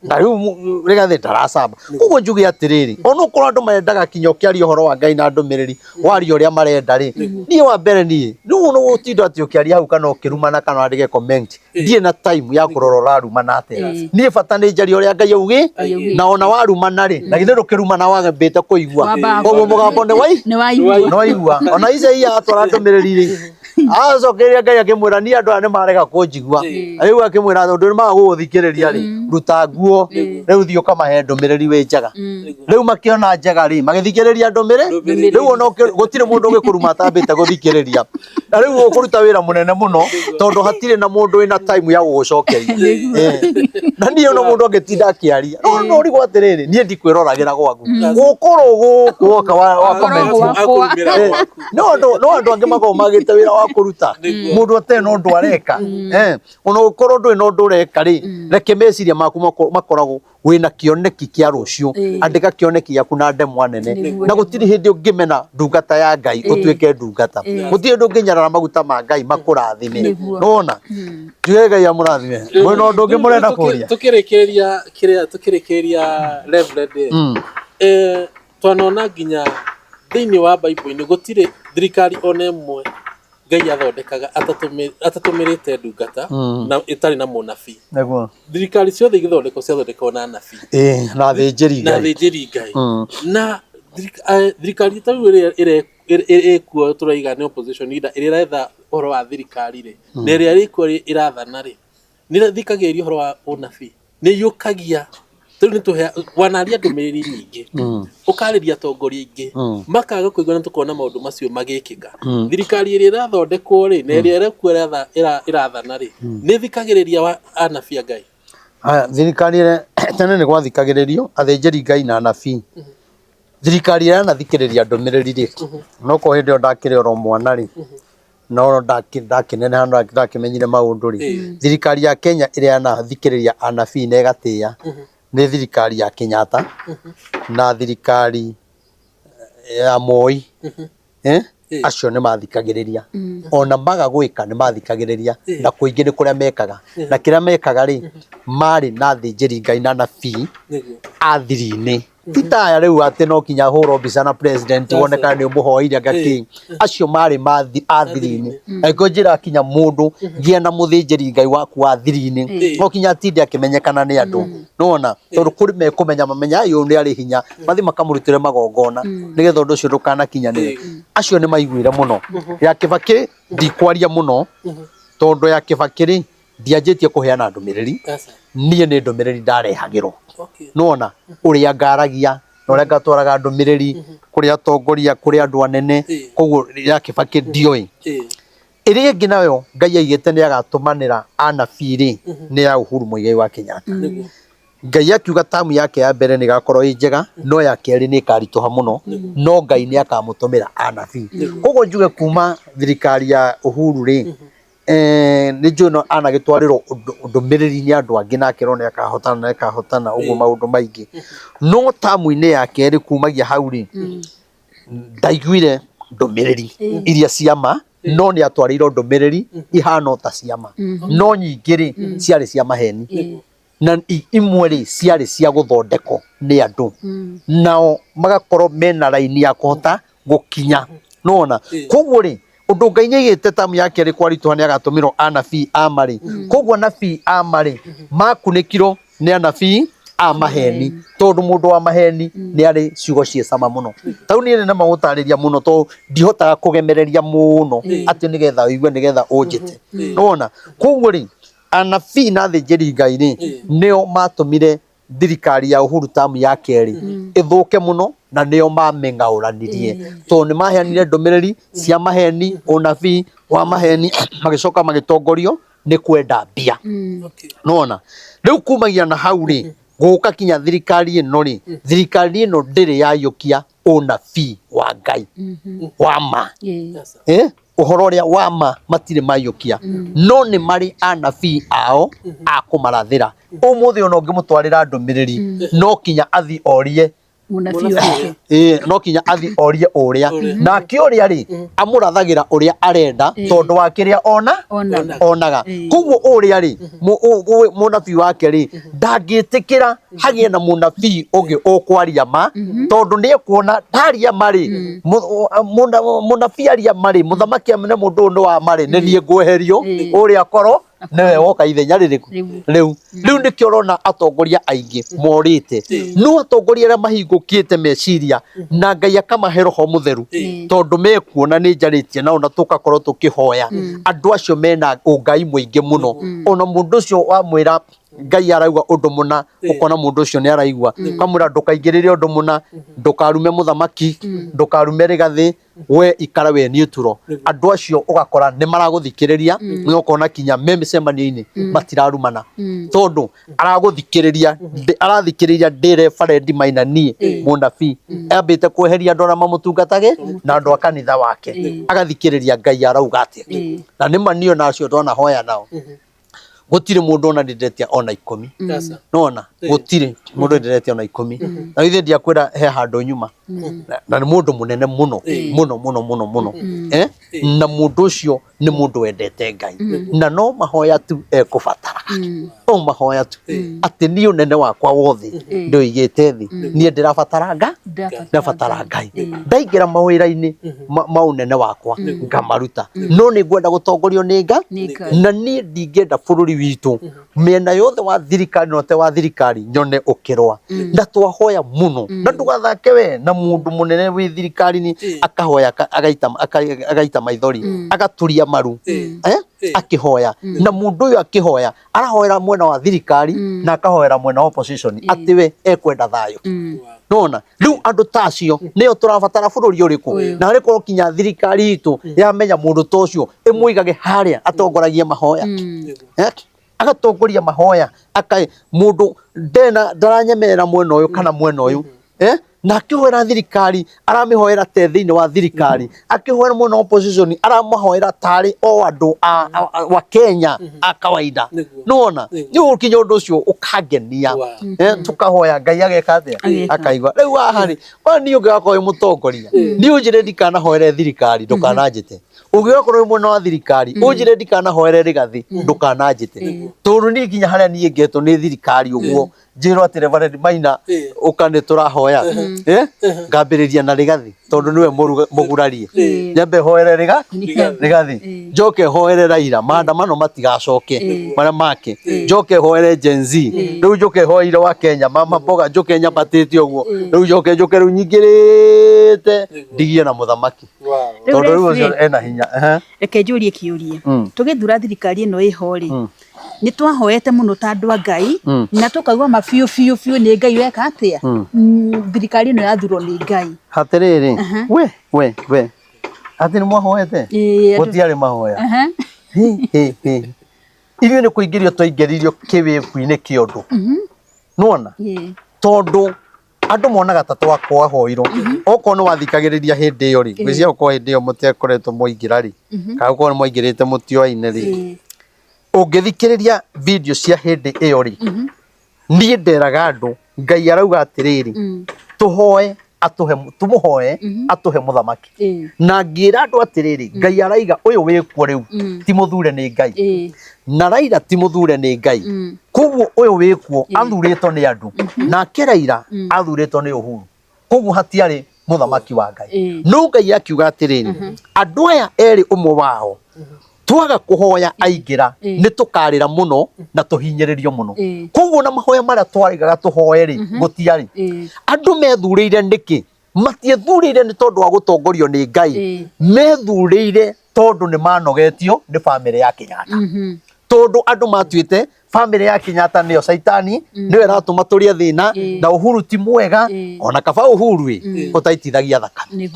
Na rĩu Rigathĩ ndaracamba. Koguo njuge atĩrĩrĩ, ona okorwo andũ mendaga kinya ũkĩaria ũhoro wa Ngai na ndũmĩrĩri, waria ũrĩa marenda rĩ, niĩ wa mbere niĩ, rĩu no gũtinda atĩ ũkĩaria hau kana ũkĩrumana kana wandĩke comment, ndirĩ na time ya kũrora ũrarumana atĩa. Niĩ bata nĩ njarie ũrĩa Ngai augĩ, na ona warumana rĩ, na githĩ ndũkĩrumana wambĩte kũigua. Wambaga Koguo mũgambo nĩ wai Nĩ waigua. nĩ waigua. Ona Isaia atwara ndũmĩrĩri rĩ, acokeria Ngai akĩmwĩra niĩ andũ aya nĩ marega kũnjigua. Rĩu akĩmwĩra tondũ nĩ maga gũgũthikĩrĩria rĩ, ruta nguo, rĩu thiĩ ũkamahe ndũmĩrĩri wĩ njega. Rĩu makĩona njega rĩ, magĩthikĩrĩria ndũmĩrĩri. Rĩu ona gũtirĩ mũndũ ũngĩkũruma atambĩte gũthikĩrĩria. Na rĩu ũkũruta wĩra mũnene mũno tondũ hatirĩ na mũndũ wĩna time ya gũgũcokeria. Na niĩ ona mũndũ angĩtinda akĩaria, no no ũrigwo atĩrĩrĩ, niĩ ndikwĩroragĩra gwaku. Gũkorwo gũkũ woka wa comment. Gwakwa. No andũ no andũ angĩ makoragwo magĩte wĩra wa kũruta mũndũ atarĩ na ũndũ areka. Ona ũkorwo ndũrĩ na ũndũ ũreka rĩ, reke meciria maku makoragwo wĩna kĩoneki kĩa rũciũ. Andĩka kĩoneki gĩaku na ndemwa nene. Na gũtirĩ hĩndĩ ũngĩmena ndungata ya Ngai ũtuĩke ndungata. Gũtirĩ hĩndĩ ũngĩnyarara maguta ma Ngai makũrathime. Nĩwona? Njuge Ngai amũrathime. Mwĩna ũndũ ũngĩ mũrenda kũria? Tukĩrĩkĩrĩria kĩrĩa tukĩrĩkĩrĩria Reverend twanona nginya thĩinĩ wa Bible-inĩ gũtirĩ thirikari ona ĩmwe Ngai athondekaga atatũmĩrĩte ndungata na ĩtarĩ na mũnabii. Nĩguo. Thirikari ciothe igĩthondekwo ciathondekwo na anabii. Na athĩnjĩri Na Ngai. athĩnjĩri Ngai. Na thirikari ta rĩu ĩrĩa ĩkuo tũraiga nĩ opposition leader ĩrĩa ĩretha ũhoro wa thirikari rĩ, na ĩrĩa ĩkuo ĩrathana rĩ, nĩ ĩthikagĩrĩria ũhoro wa ũnabii, nĩ ĩiyũkagia. Rĩu nĩ tũhea wanaria ndũmĩrĩri nyingĩ, ũkarĩria atongoria aingĩ, makaga kũigua na tũkona maũndũ macio magĩkĩka. Thirikari ĩrĩa ĩrathondekwo rĩ, na ĩrĩa ĩrekuo ĩrathana rĩ, nĩ ĩthikagĩrĩria anabii a Ngai? Haya, thirikari ĩrĩa tene nĩ gwathikagĩrĩrio athĩnjĩri Ngai na anabii. Thirikari ĩrĩa yanathikĩrĩria ndũmĩrĩri rĩ, no korwo hĩndĩ ĩyo ndakĩrĩ oro mwana rĩ, no ndakĩneneha ndakĩmenyire maũndũ rĩ, thirikari ya Kenya ĩrĩa yanathikĩrĩria anabii na ĩgatĩĩa nĩ thirikari ya Kenyatta na thirikari ya Moi. Acio nĩ mathikagĩrĩria ona maga gwĩka nĩ mathikagĩrĩria na kũingĩ nĩ kũrĩa mekaga na kĩrĩa mekaga rĩ marĩ na athĩnjĩri Ngai na anabii a thiri-inĩ ti ta aya rĩu atĩ no kinya hũrwo mbica na president wone kana nĩ ũmũhoeire anga kĩ acio marĩ a thiri-inĩ. Angĩkorwo njĩra kinya mũndũ gĩa na mũthĩnjĩri Ngai waku wa thiri-inĩ no kinya atinde akĩmenyekana nĩ andũ nĩwona tondũ kũrĩ mekũmenya mamenya ũyũ nĩ arĩ hinya mathiĩ makamũrutĩre magongona nĩgetha ũndũ ũcio ndũkanakinyanĩre. Acio nĩ maiguire mũno. Ya Kĩbakĩ ndikwaria mũno tondũ ya Kĩbakĩ rĩ ndianjĩtie kũheana ndũmĩrĩri, niĩ nĩ ndũmĩrĩri ndarehagĩrwo. Nĩwona ũrĩa ngaragia na ũrĩa ngatwaraga ndũmĩrĩri kũrĩ atongoria kũrĩ andũ anene, koguo ya Kĩbakĩ ndioĩ. Ĩrĩa ĩngĩ nayo Ngai aigĩte nĩ agatũmanĩra anabii rĩ, nĩ ya Uhuru Muigai wa Kenyatta. Ngai akiuga tamu yake ya mbere nĩ ĩgakorwo ĩ njega, no ya kerĩ nĩ ĩkaritũha mũno, no Ngai nĩ akamũtũmĩra anabii. Koguo njuge kuma thirikari ya Uhuru rĩ, nĩ njũĩ no anagĩtwarĩrwo ndũmĩrĩri nĩ andũ angĩ na akerwo nĩ akahotana na akahotana ũguo maũndũ maingĩ. No tamu-inĩ ya kerĩ kumagia hau rĩ, ndaiguire ndũmĩrĩri iria cia ma, no nĩ atwarĩirwo ndũmĩrĩri ihana ta cia ma, no nyingĩ rĩ ciarĩ cia maheni. Na imwe rĩ ciarĩ cia gũthondekwo nĩ andũ, nao magakorwo mena raini ya kũhota gũkinya. Nĩwona? Koguo rĩ ũndũ Ngai nĩaigĩte tamu ya kerĩ kwaritũha nĩ agatũmĩrwo anabii a ma rĩ, koguo anabii a ma rĩ makunĩkirwo nĩ anabii a maheni, tondũ mũndũ wa maheni nĩ arĩ ciugo ciĩ cama mũno. Tau niĩ nĩ nama gũtarĩria mũno tondũ ndihotaga kũgemereria mũno atĩ nĩgetha ũigue nĩgetha ũnjĩte. Nĩwona? Koguo rĩ anabii na athĩnjĩri Ngai rĩ nĩo matũmire thirikari ya Uhuru tamu ya kerĩ ĩthũke mũno, na nĩo mamĩng'aũranirie tondũ nĩ maheanire ndũmĩrĩri cia maheni, ũnabii wa maheni, magĩcoka magĩtongorio nĩ kwenda mbia. Nĩwona? Rĩu kumagia na hau rĩ gũka kinya thirikari ĩno rĩ, thirikari ĩno ndĩrĩ yaiyũkia ũnabii wa Ngai wa ma. Ũhoro ũrĩa wa ma matirĩ maiyũkia, no nĩ marĩ anabii ao a kũmarathĩra. Ũmũthĩ ona ũngĩmũtwarĩra ndũmĩrĩri no kinya athi orie Mũnabii wake. Ĩĩ, no kinya athi orie ũrĩa nake ũrĩa rĩ amũrathagĩra ũrĩa arenda tondũ wa kĩrĩa ona Onaga. onaga. Koguo ũrĩa rĩ mũnabii wake rĩ ndangĩtĩkĩra hagĩe na mũnabii ũngĩ ũkwaria ma, tondũ nĩ ekuona ndaria ma rĩ, mũnabii aria ma rĩ, mũthamaki amene mũndũ ũyũ nĩ wa ma rĩ, nĩ niĩ ngweherio, ũrĩa akorwo nĩwe woka ithenya rĩrĩkũ rĩu. Rĩu nĩkĩo ũrona atongoria aingĩ morĩte, no atongoria arĩa mahingũkĩte meciria na Ngai akamahe roho mũtheru, tondũ mekuona nĩ njarĩtie nao na tũgakorwo tũkĩhoya, andũ acio mena ũngai mũingĩ mũno. Ona mũndũ ũcio wamwĩra Ngai arauga ũndũ mũna, ũkona mũndũ ũcio nĩ araigua, ũkamwĩra ndũkaingĩrĩre ũndũ mũna, ndũkarume mũthamaki, ndũkarume Rigathĩ, we ikara we neutral. Andũ acio ũgakora nĩ maragũthikĩrĩria, na ũkona kinya me mĩcemanio-inĩ matirarumana, tondũ aragũthikĩrĩria, arathikĩrĩria ndĩ Reverend Maina niĩ mũnabii, ambĩte kweheria andũ arĩa mamũtungatage na andũ a kanitha wake, agathikĩrĩria Ngai arauga atĩa. Na nĩ ma niĩ ona acio twanahoya nao, gũtirĩ mũndũ ona ndĩndetia ona 10. Nona gũtirĩ mũndũ ndĩretia ona 10. Na ithe ndiakwĩra he handũ nyuma, na nĩ mũndũ mũnene mũno mũno mũno mũno mũno, na mũndũ ũcio nĩ mũndũ wendete Ngai, na no mahoya tu ekũbatara, no mahoya tu, atĩ niĩ ũnene wakwa wothe ndĩũigĩte thĩ, niĩ ndĩrabatara nga ndabatara Ngai. Ndaingĩra mawĩra-inĩ ma ũnene wakwa ngamaruta, no nĩ ngwenda gũtongorio nĩ Ngai, na niĩ ndingĩenda bũrũri witũ mĩena yothe wa thirikari na ũte wa thirikari nyone ũkĩrũa. Na twahoya mũno, na ndũgathake we na mũndũ mũnene wĩ thirikari-inĩ, akahoya agaita maithori, agaturia maru, akĩhoya. Na mũndũ ũyũ akĩhoya arahoera mwena wa thirikari na akahoera mwena wa opposition, atĩ we ekwenda thayũ. Nona rĩu andũ ta acio nĩo tũrabatara bũrũri ũrĩkũ, na harĩ korwo kinya thirikari itũ yamenya mũndũ ta ũcio ĩmũigage harĩa atongoragie mahoya, agatongoria mahoya, aka mũndũ ndena ndaranyemerera mwena ũyũ kana mwena ũyũ, na akĩhoera thirikari aramĩhoera te thĩinĩ wa thirikari, akĩhoera mwena wa opposition aramahoera tarĩ o andũ wa Kenya a kawaida. Nĩwona nĩ ũkinya ũndũ ũcio ũkangenia, tũkahoya Ngai ageka atĩa, akaigua. Rĩu haha rĩ, wa niĩ ũngĩgakorwo wĩ mũtongoria, niĩ ũnjĩre ndikanahoere thirikari, ndũkananjĩte. Ũngĩgakorwo wĩ mwena wa thirikari, ũnjĩre ndikanahoere Rigathĩ, ndũkananjĩte, tondũ niĩ nginya harĩa niĩ ngetwo nĩ thirikari ũguo njĩrwo atĩ Reverend Maina ũka nĩ tũrahoya, ngambĩrĩria na Rigathĩ tondũ nĩwe mũgurarie, nyambe hoere Rigathĩ, njoke hoere Raila maandamano matigacoke marĩa make, njoke hoere Gen Z, rĩu njoke hoeire wa Kenya mama mboga, njoke nyambatĩte ũguo, rĩu njoke njoke rĩu nyingĩrĩte ndigie na mũthamaki, tondũ rĩu ũcio ena hinya. Reke njũrie kĩũria, tũgĩthura thirikari ĩno ĩho rĩ, nĩ twahoete mũno ta andũ a Ngai, na tũkaigua ma biũ biũ biũ nĩ Ngai weka atĩa, thirikari ĩno yathurwo nĩ Ngai. Hatĩrĩrĩ, we we we, atĩ nĩ mwahoete? Gũtiarĩ mahoya. Ithuĩ nĩ kũingĩrio twaingĩririo kĩwĩbu-inĩ kĩa ũndũ, nĩwona, tondũ andũ monaga ta twakwahoirwo. Okorwo nĩ wathikagĩrĩria hĩndĩ ĩyo rĩ, ngwĩciria okorwo hĩndĩ ĩyo mũtiakoretwo mwaingĩra rĩ, kana okorwo nĩ mwaingĩrĩte mũtioaine rĩ, ũngĩthikĩrĩria video cia hĩndĩ ĩyo rĩ, niĩ nderaga andũ Ngai arauga atĩrĩrĩ, tũhoe atũhe, tũmũhoe atũhe mũthamaki. Na ngĩra andũ atĩrĩrĩ, Ngai araiga ũyũ wĩkuo rĩu ti mũthure nĩ Ngai, na Raila ti mũthure nĩ Ngai, koguo ũyũ wĩkuo athurĩtwo nĩ andũ, nake Raila athurĩtwo nĩ Uhuru, koguo hatiarĩ mũthamaki wa Ngai. No Ngai akiuga atĩrĩrĩ, andũ aya erĩ ũmwe wao twaga kũhoya aingĩra nĩ tũkarĩra mũno na tũhinyĩrĩrio mũno. Koguo na mahoya marĩa twarĩgaga tũhoe rĩ, gũtiarĩ. Andũ methurĩire nĩkĩ? Matiethurĩire nĩ tondũ wa gũtongorio nĩ Ngai, methurĩire tondũ nĩ manogetio nĩ bamĩrĩ ya Kenyatta, tondũ andũ matuĩte bamĩrĩ ya Kenyatta nĩyo caitani, nĩyo ĩratũma tũrĩe thĩna, na Uhuru ti mwega, ona kaba Uhuru ĩ ũtaitithagia thakame.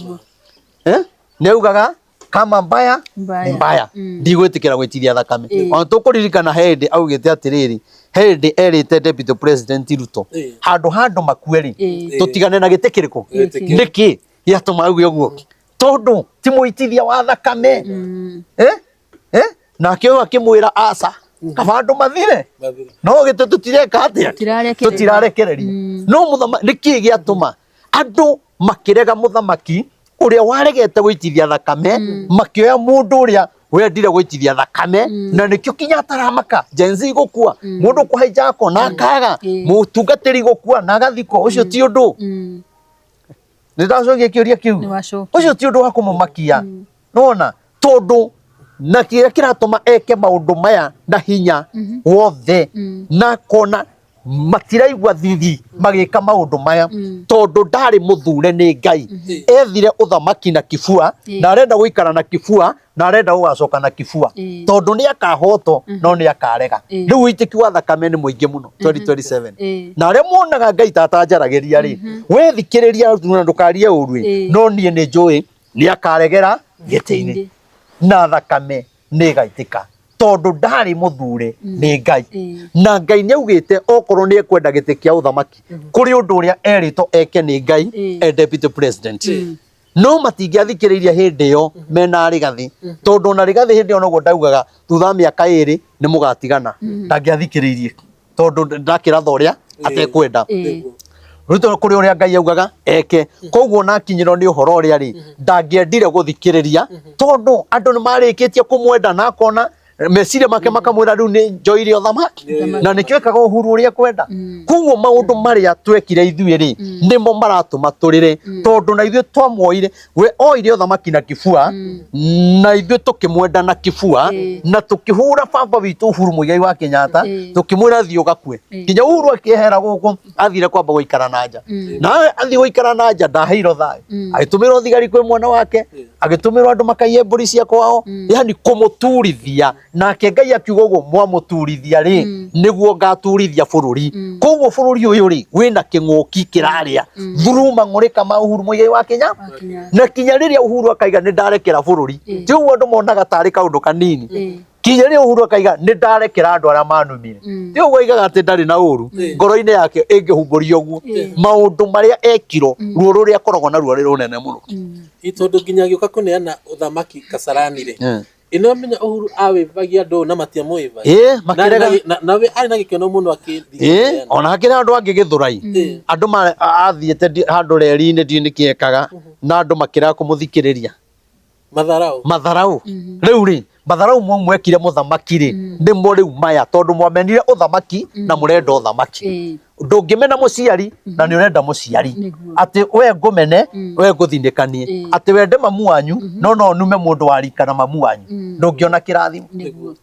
Nĩ augaga kama mbaya ni mbaya, ndigwĩtĩkĩra gwĩtithia thakame. Ona tũkũririkana he hĩndĩ augĩte atĩrĩrĩ, he hĩndĩ erĩte Deputy President Ruto, handũ ha andũ makue rĩ, tũtigane na gĩtĩ kĩrĩkũ? Nĩkĩ gĩatũma auge ũguo? Tondũ ti mũitithia wa thakame. Nake ũyũ akĩmwĩra aca, kaba andũ mathire, no gĩtĩ tũtireka atĩa, tũtirarekereria. No mũthamaki nĩkĩ gĩatũma Andũ makĩrega mũthamaki ũrĩa waregete gũitithia thakame, makĩoya mũndũ ũrĩa wendire gũitithia thakame, na nĩkĩo kinya ataramaka Gen Z gũkua, mũndũ kũhaijakwo na akaga, mũtungatĩri gũkua na agathikwo, ũcio ti ũndũ. Nĩ ndacokia kĩũria kĩu? Nĩ wacokia. Ũcio ti ũndũ wa kũmũmakia. Nĩwona? Tondũ na kĩrĩa kĩratũma eke maũndũ maya na hinya wothe, na akona matiraigua thithi magĩka maũndũ maya, tondũ ndarĩ mũthure nĩ Ngai. Ethire ũthamaki na kibua, na arenda gũikara na kibua, na arenda gũgacoka na kibua, tondũ nĩ akahotwo no nĩ akarega. Rĩu ũitĩki wa thakame nĩ mũingĩ mũno 2027. Na arĩa monaga Ngai ta atanjaragĩria rĩ, we thikĩrĩria na ndũkarie ũru ĩ, no niĩ nĩ njũĩ nĩ akaregera gĩtĩ-inĩ na thakame nĩ ĩgaitĩka, tondũ ndarĩ mũthure nĩ Ngai. Na Ngai nĩ augĩte okorwo nĩ ekwenda gĩtĩ kĩa ũthamaki, kũrĩ ũndũ ũrĩa erĩtwo eke nĩ Ngai e deputy president. No matingĩathikĩrĩirie hĩndĩ ĩyo mena Rigathi, tondũ ona Rigathi hĩndĩ ĩyo noguo ndaugaga thutha wa mĩaka 2 nĩ mũgatigana, ndangĩathikĩrĩirie tondũ ndakĩratha ũrĩa atekwenda. Ruto kũrĩ ũrĩa Ngai augaga eke, koguo ona akinyĩrwo nĩ ũhoro ũrĩa rĩ, ndangĩendire gũthikĩrĩria, tondũ andũ nĩ marĩkĩtie kũmwenda na akona meciria make makamwĩra rĩu nĩ njoire ũthamaki, na nĩkĩo ekaga Uhuru ũrĩa ekwenda. Koguo maũndũ marĩa twekire ithuĩ rĩ, nĩmo maratũma tũrĩre, tondũ na ithuĩ twamuoire, we oire ũthamaki na kibua, na ithuĩ tũkĩmwenda na kibua, na tũkĩhũra baba witũ Uhuru Muigai wa Kenyatta, tũkĩmwĩra thiĩ ũgakue. Nginya Uhuru akĩehera gũkũ athire kwamba gũikara na nja, na athiĩ gũikara na nja ndaheirwo thayũ, agĩtũmĩrwo thigari kwĩ mwana wake, agĩtũmĩrwo andũ makaiye mbũri cia kwao, yani kũmũturithia. Nake Ngai akiuga ũguo mwamũturithia rĩ, nĩguo ngaturithia bũrũri. Koguo bũrũri ũyũ rĩ, wĩna kĩng'ũki kĩrarĩa through mang'ũrĩka ma Uhuru Muigai wa Kenyatta, na kinya rĩrĩa Uhuru akaiga nĩ ndarekera bũrũri, ti ũguo andũ monaga tarĩ kaũndũ kanini. Kinya rĩrĩa Uhuru akaiga nĩ ndarekera andũ arĩa manumire, ti ũguo aigaga atĩ ndarĩ na ũru ngoro-inĩ yake ĩngĩhumbũrio ũguo. Maũndũ marĩa ekirwo, ruo rũrĩa akoragwo naruo rĩ rũnene mũno. Tondũ nginya agĩũka kũneana ũthamaki Kasarani rĩ, ĩno menya Uhuru awĩvagia andũ na matiamwĩvagia. Makĩrega. Nawe arĩ na gĩkeno mũno akĩthiĩ. Ona hakĩrĩ andũ angĩ Gĩthũrai, andũ athiĩte handũ reri-inĩ ndiũĩ nĩkĩ ekaga, na andũ makĩrega kũmũthikĩrĩria. Matharau. Matharau. Rĩu rĩ, matharau mau mwekire mũthamaki rĩ, nĩmo rĩu maya, tondũ mwamenire ũthamaki na mũrenda ũthamaki. Ndũngĩmena mũciari na nĩ ũrenda mũciari. Atĩ we ngũmene, we ngũthinĩkanie. Atĩ wende mamu wanyu, no no nume mũndũ wa rika na mamu wanyu. Ndũngĩona kĩrathimo.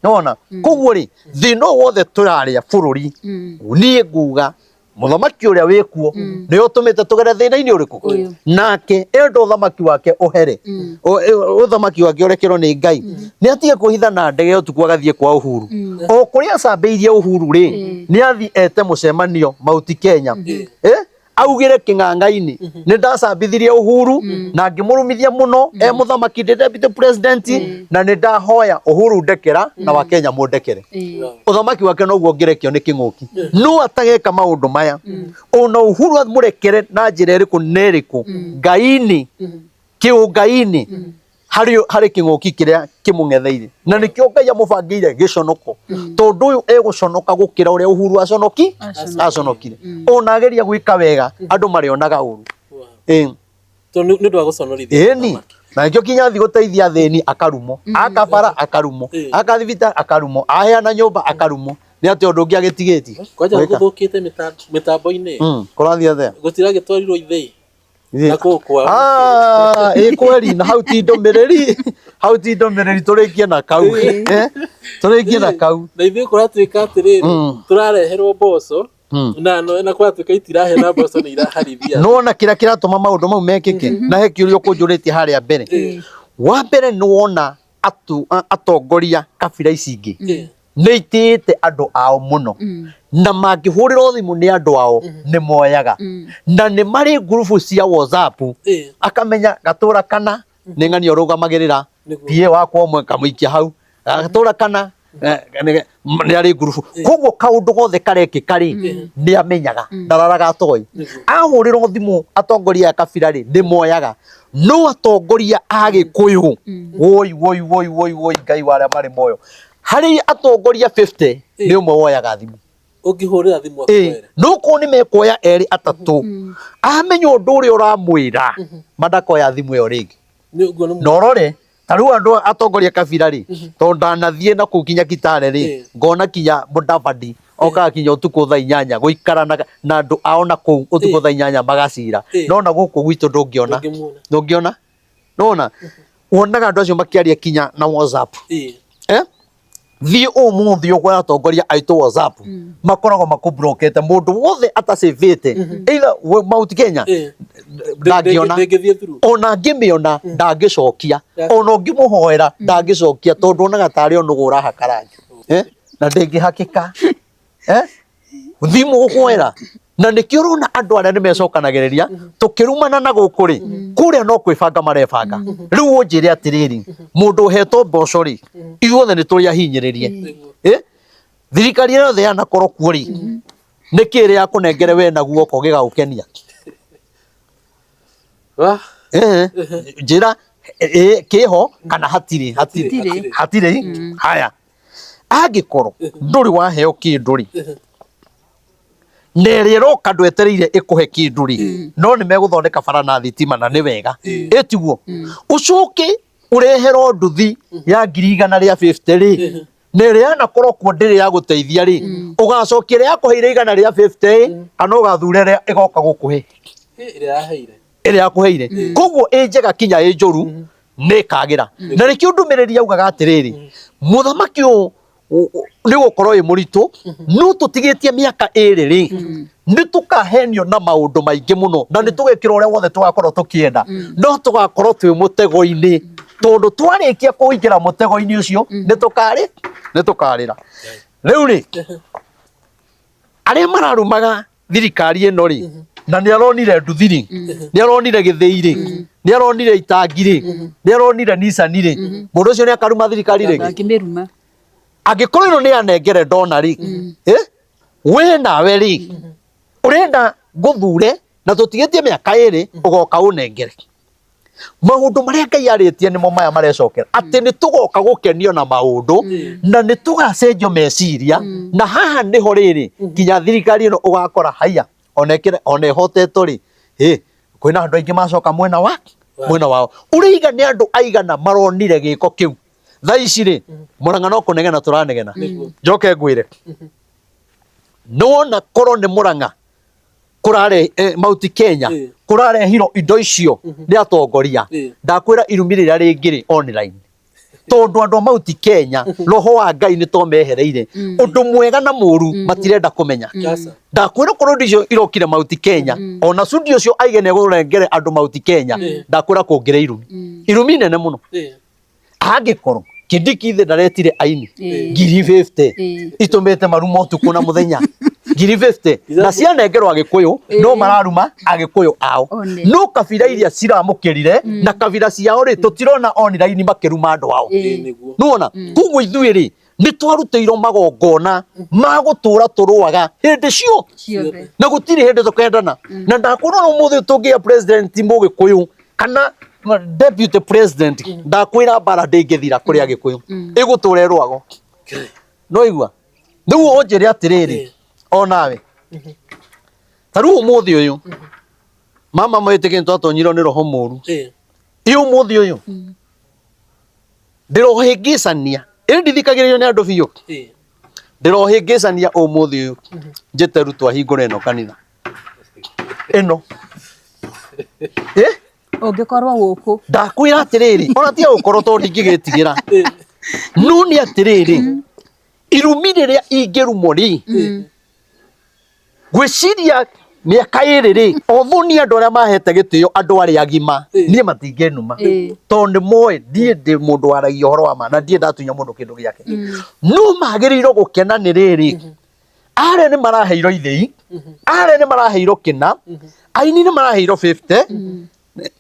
Nĩwona? Koguo rĩ, thĩna ũyũ wothe tũrarĩa bũrũri, niĩ nguga mũthamaki ũrĩa wĩkuo nĩ ũtũmĩte tũgere thĩna-inĩ ũrĩkũ, nake enda ũthamaki wake ũhere, ũthamaki wake ũrekerwo nĩ Ngai, nĩ atige kwĩhitha na ndege ũtukũ agathiĩ kwa Uhuru. O kũrĩa acambĩirie Uhuru rĩ, nĩ athiĩ ete mũcemanio Mount Kenya, augĩre kĩng'ang'a-inĩ nĩ ndacambithirie Uhuru na ngĩmũrumithia mũno e mũthamaki ndĩ deputy president, na nĩ ndahoya Uhuru ndekera na wa Kenya mũndekere. Ũthamaki wake noguo ũngĩrekio nĩ kĩng'ũki. No atageka maũndũ maya, ona Uhuru amũrekere na njĩra ĩrĩkũ na ĩrĩkũ, Ngai-inĩ, kĩũngai-inĩ, harĩ kĩng'ũki kĩrĩa kĩmũng'etheire, na nĩkĩo Ngai amũbangĩire gĩconoko, tondũ ũyũ egũconoka gũkĩra ũrĩa Uhuru aconokire. Ona ageria gwĩka wega, andũ marĩonaga ũru. Tondũ nĩ ũndũ wa gũconorithia. Ĩni, na nĩkĩo kinya athiĩ gũteithia athĩni akarumo, akabara akarumo, aka thibitarĩ akarumo, aheana nyũmba akarumo. Nĩ atĩ ũndũ ũngĩ agĩtigĩtie. Kwanja gũthũkĩte mĩtambo-inĩ. Kũrathiĩ atĩa? Gũtiragĩtwarirwo ithĩi. Na kũu kwao. Ĩ kweri, na hau ti ndũmĩrĩri, hau ti ndũmĩrĩri, tũrĩkie na kau. Tũrĩkie na kau. Na ithuĩ kũratuĩka atĩrĩrĩ, tũrareherwo mboco, na no na kũratuĩka itirahe na mboco nĩ iraharithia. Nĩwona kĩrĩa kĩratũma maũndũ mau mekĩke, na he kĩũria ũkũnjũrĩtie harĩa mbere. Wa mbere nĩwona atongoria kabira ici ingĩ nĩ itĩĩte andũ ao mũno, na mangĩhũrĩrwo thimũ nĩ andũ ao nĩ moyaga, na nĩ marĩ ngurubu cia WhatsApp, akamenya gatũra kana nĩ ng'ania ũrũgamagĩrĩra PA wakwa ũmwe kamũikia hau gatũra kana nĩ arĩ ngurubu. Koguo kaũndũ gothe karekĩka rĩ, nĩ amenyaga, ndararaga atoĩ. Ahũrĩrwo thimũ atongoria a kabira rĩ, nĩ moyaga. No atongoria a Gĩkũyũ, woi woi woi woi woi, Ngai wa arĩa marĩ muoyo, harĩ atongoria 50 nĩ ũmwe woyaga thimũ. Ũngĩhũrĩra thimũ Ĩ, akwere. no korwo nĩ mekuoya erĩ atatũ amenya ũndũ ũrĩa ũramwĩra mandakoya thimũ ĩyo rĩngĩ. Nĩ ũguo nĩ Na ũrore ta rĩu andũ atongoria kabira rĩ, tondũ ndanathiĩ na kũu kinya Kitale rĩ, ngona kinya Mudavadi okaga kinya ũtukũ thaa 8 gũikara na andũ ao na kũu ũtukũ thaa 8 magacira. No na gũkũ gwitũ ndũngĩona. Ndũngĩmuona. Ndũngĩona. Nĩwona? Wonaga andũ acio makĩaria kinya na WhatsApp. Eh? Thiĩ ũmũthĩ ũkore atongoria aitũ WhatsApp makoragwo makũblokete mũndũ wothe atacĩvĩte either Mount Kenya ndangĩona, Ndĩngĩthiĩ through. ona angĩmĩona ndangĩcokia, ona ũngĩmũhoera ndangĩcokia, tondũ onaga tarĩ o nũgũ ũrahaka rangi. Eh? Na ndĩngĩhakĩka. Eh? Thimũ gũkũera na nĩkĩo ũrona andũ arĩa nĩ mecokanagĩrĩria tũkĩrumana na gũkũ rĩ, kũrĩa no kwĩbanga marebanga. Rĩu ũnjĩre atĩrĩrĩ, mũndũ ũhetwo mboco rĩ, ithuothe nĩ tũrĩ ahinyĩrĩrie. Eh? Thirikari ĩrĩa yothe yanakorwo kuo rĩ, nĩkĩ ĩrĩa yakũnengere we na guoko gĩgagũkenia? Wah. Eh, njĩra kĩho kana hatirĩ? Hatirĩ. Hatirĩ. Hatirĩ. Haya, angĩkorwo ndũrĩ waheo kĩndũ rĩ, na ĩrĩa ĩroka ndwetereire ĩkũhe kĩndũ rĩ, no nĩ megũthondeka bara na thitima na nĩ wega, ĩtiguo ũcoke ũreherwo nduthi ya 150,000 rĩ, na ĩrĩa yanakorwo kuo ndĩrĩ ya gũteithia rĩ, ũgacokia ĩrĩa yakũheire 150 kana ũgathura ĩrĩa ĩgoka gũkũhe? Ĩrĩa yaheire. Ĩrĩa yakũheire. Koguo ĩ njega kinya ĩ njũru nĩ ĩkagĩra. Na nĩkĩo ndũmĩrĩri yaugaga atĩrĩrĩ, mũthamaki ũyũ nĩ gũkorwo wĩ mũritũ, no tũtigĩtie mĩaka 2 rĩ, nĩ tũkahenio na maũndũ maingĩ mũno, na nĩ tũgekĩra ũrĩa wothe tũgakorwo tũkĩenda, no tũgakorwo twĩ mũtego-inĩ, tondũ twarĩkia kũingĩra mũtego-inĩ ũcio nĩ tũkarĩ nĩ tũkarĩra. Rĩu rĩ, arĩa mararumaga thirikari ĩno rĩ, na nĩ aronire nduthi rĩ, nĩ aronire gĩthĩi rĩ, nĩ aronire itangi rĩ, nĩ aronire Nissan rĩ, mũndũ ũcio nĩ akaruma thirikari rĩngĩ? Ndangĩmĩruma. Angĩkorwo ĩno nĩ anengere ndona rĩ, eh, we nawe rĩ, ũrenda ngũthure na tũtigĩtie mĩaka 2 ũgoka ũnengere maũndũ marĩa Ngai arĩtie nĩmo maya marecokera, atĩ nĩ tũgoka gũkenio na maũndũ na nĩ tũgacenjio meciria. Na haha nĩho rĩrĩ kinya thirikari ĩno ũgakora haiya ona ĩkĩre ona ĩhotetwo rĩ, ĩ kwĩna andũ aingĩ macoka mwena wa mwena wao. Ũrĩiga nĩ andũ aigana maronire gĩko kĩu thaa ici rĩ, Mũrang'a no kũnegena tũranegena. Njoke ngwĩre, nĩwona korwo nĩ Mũrang'a kũrare Mount Kenya kũrarehirwo indo icio nĩ atongoria, ndakwĩra irumi rĩrĩa rĩngĩ rĩ online, tondũ andũ a Mount Kenya roho wa Ngai nĩ to mehereire ũndũ mwega na mũru matirenda kũmenya. Aca. Ndakwĩra korwo indo icio irokire Mount Kenya, ona Sudi ũcio aige nĩ egũrengere andũ Mount Kenya, ndakwĩra kũngĩrĩ irumi, irumi nene mũno. Angĩkorwo Kindiki ithe ndaretire aini 50,000 itũmĩte maruma ũtukũ na mũthenya 50,000 na cianengerwo Agĩkũyũ, no mararuma Agĩkũyũ ao. One. No kabira iria ciramũkĩrire na kabira ciao rĩ, tũtirona online makĩruma andũ ao. Nĩguo. Nĩwona? Koguo ithuĩ rĩ, nĩ twarutĩirwo magongona ma gũtũra tũrũaga hĩndĩ cio Ciothe. na gũtirĩ hĩndĩ tũkendana. Na ndakwĩra ona ũmũthĩ tũngĩgĩa president mũgĩkũyũ kana deputy president, ndakwĩra mbara ndĩngĩthira kũrĩ Agĩkũyũ, ĩgũtũra ĩrũago. No igua rĩu ũnjĩre atĩrĩrĩ, onawe ta rĩu ũmũthĩ ũyũ mama mwĩtĩkĩ nĩtwatonyirwo nĩ roho mũru. Ĩ ũmũthĩ ũyũ ndĩrohĩngĩcania, ĩ ndithikagĩrĩrio nĩ andũ biũ, ndĩrohĩngĩcania ũmũthĩ ũyũ njĩte Ruto ahingũre ĩno kanitha ĩno. Ĩ Ũngĩkorwo gũkũ. Ndakwĩra atĩrĩrĩ, ona tiga gũkorwo tondũ ndingĩgĩtigĩra, no nĩ atĩrĩrĩ, irumi rĩrĩa ingĩrumwo rĩ, ngwĩciria mĩaka 2 rĩ, although niĩ andũ arĩa mahete gĩtĩo andũ arĩa agima niĩ matingĩnuma, tondũ nĩ moĩ niĩ ndĩ mũndũ waragia ũhoro wa ma na ndirĩ ndatunya mũndũ kĩndũ gĩake, no magĩrĩirwo gũkena nĩ rĩrĩ, arĩa nĩ maraheirwo ithĩi, arĩa nĩ maraheirwo kĩna, aini nĩ maraheirwo 50,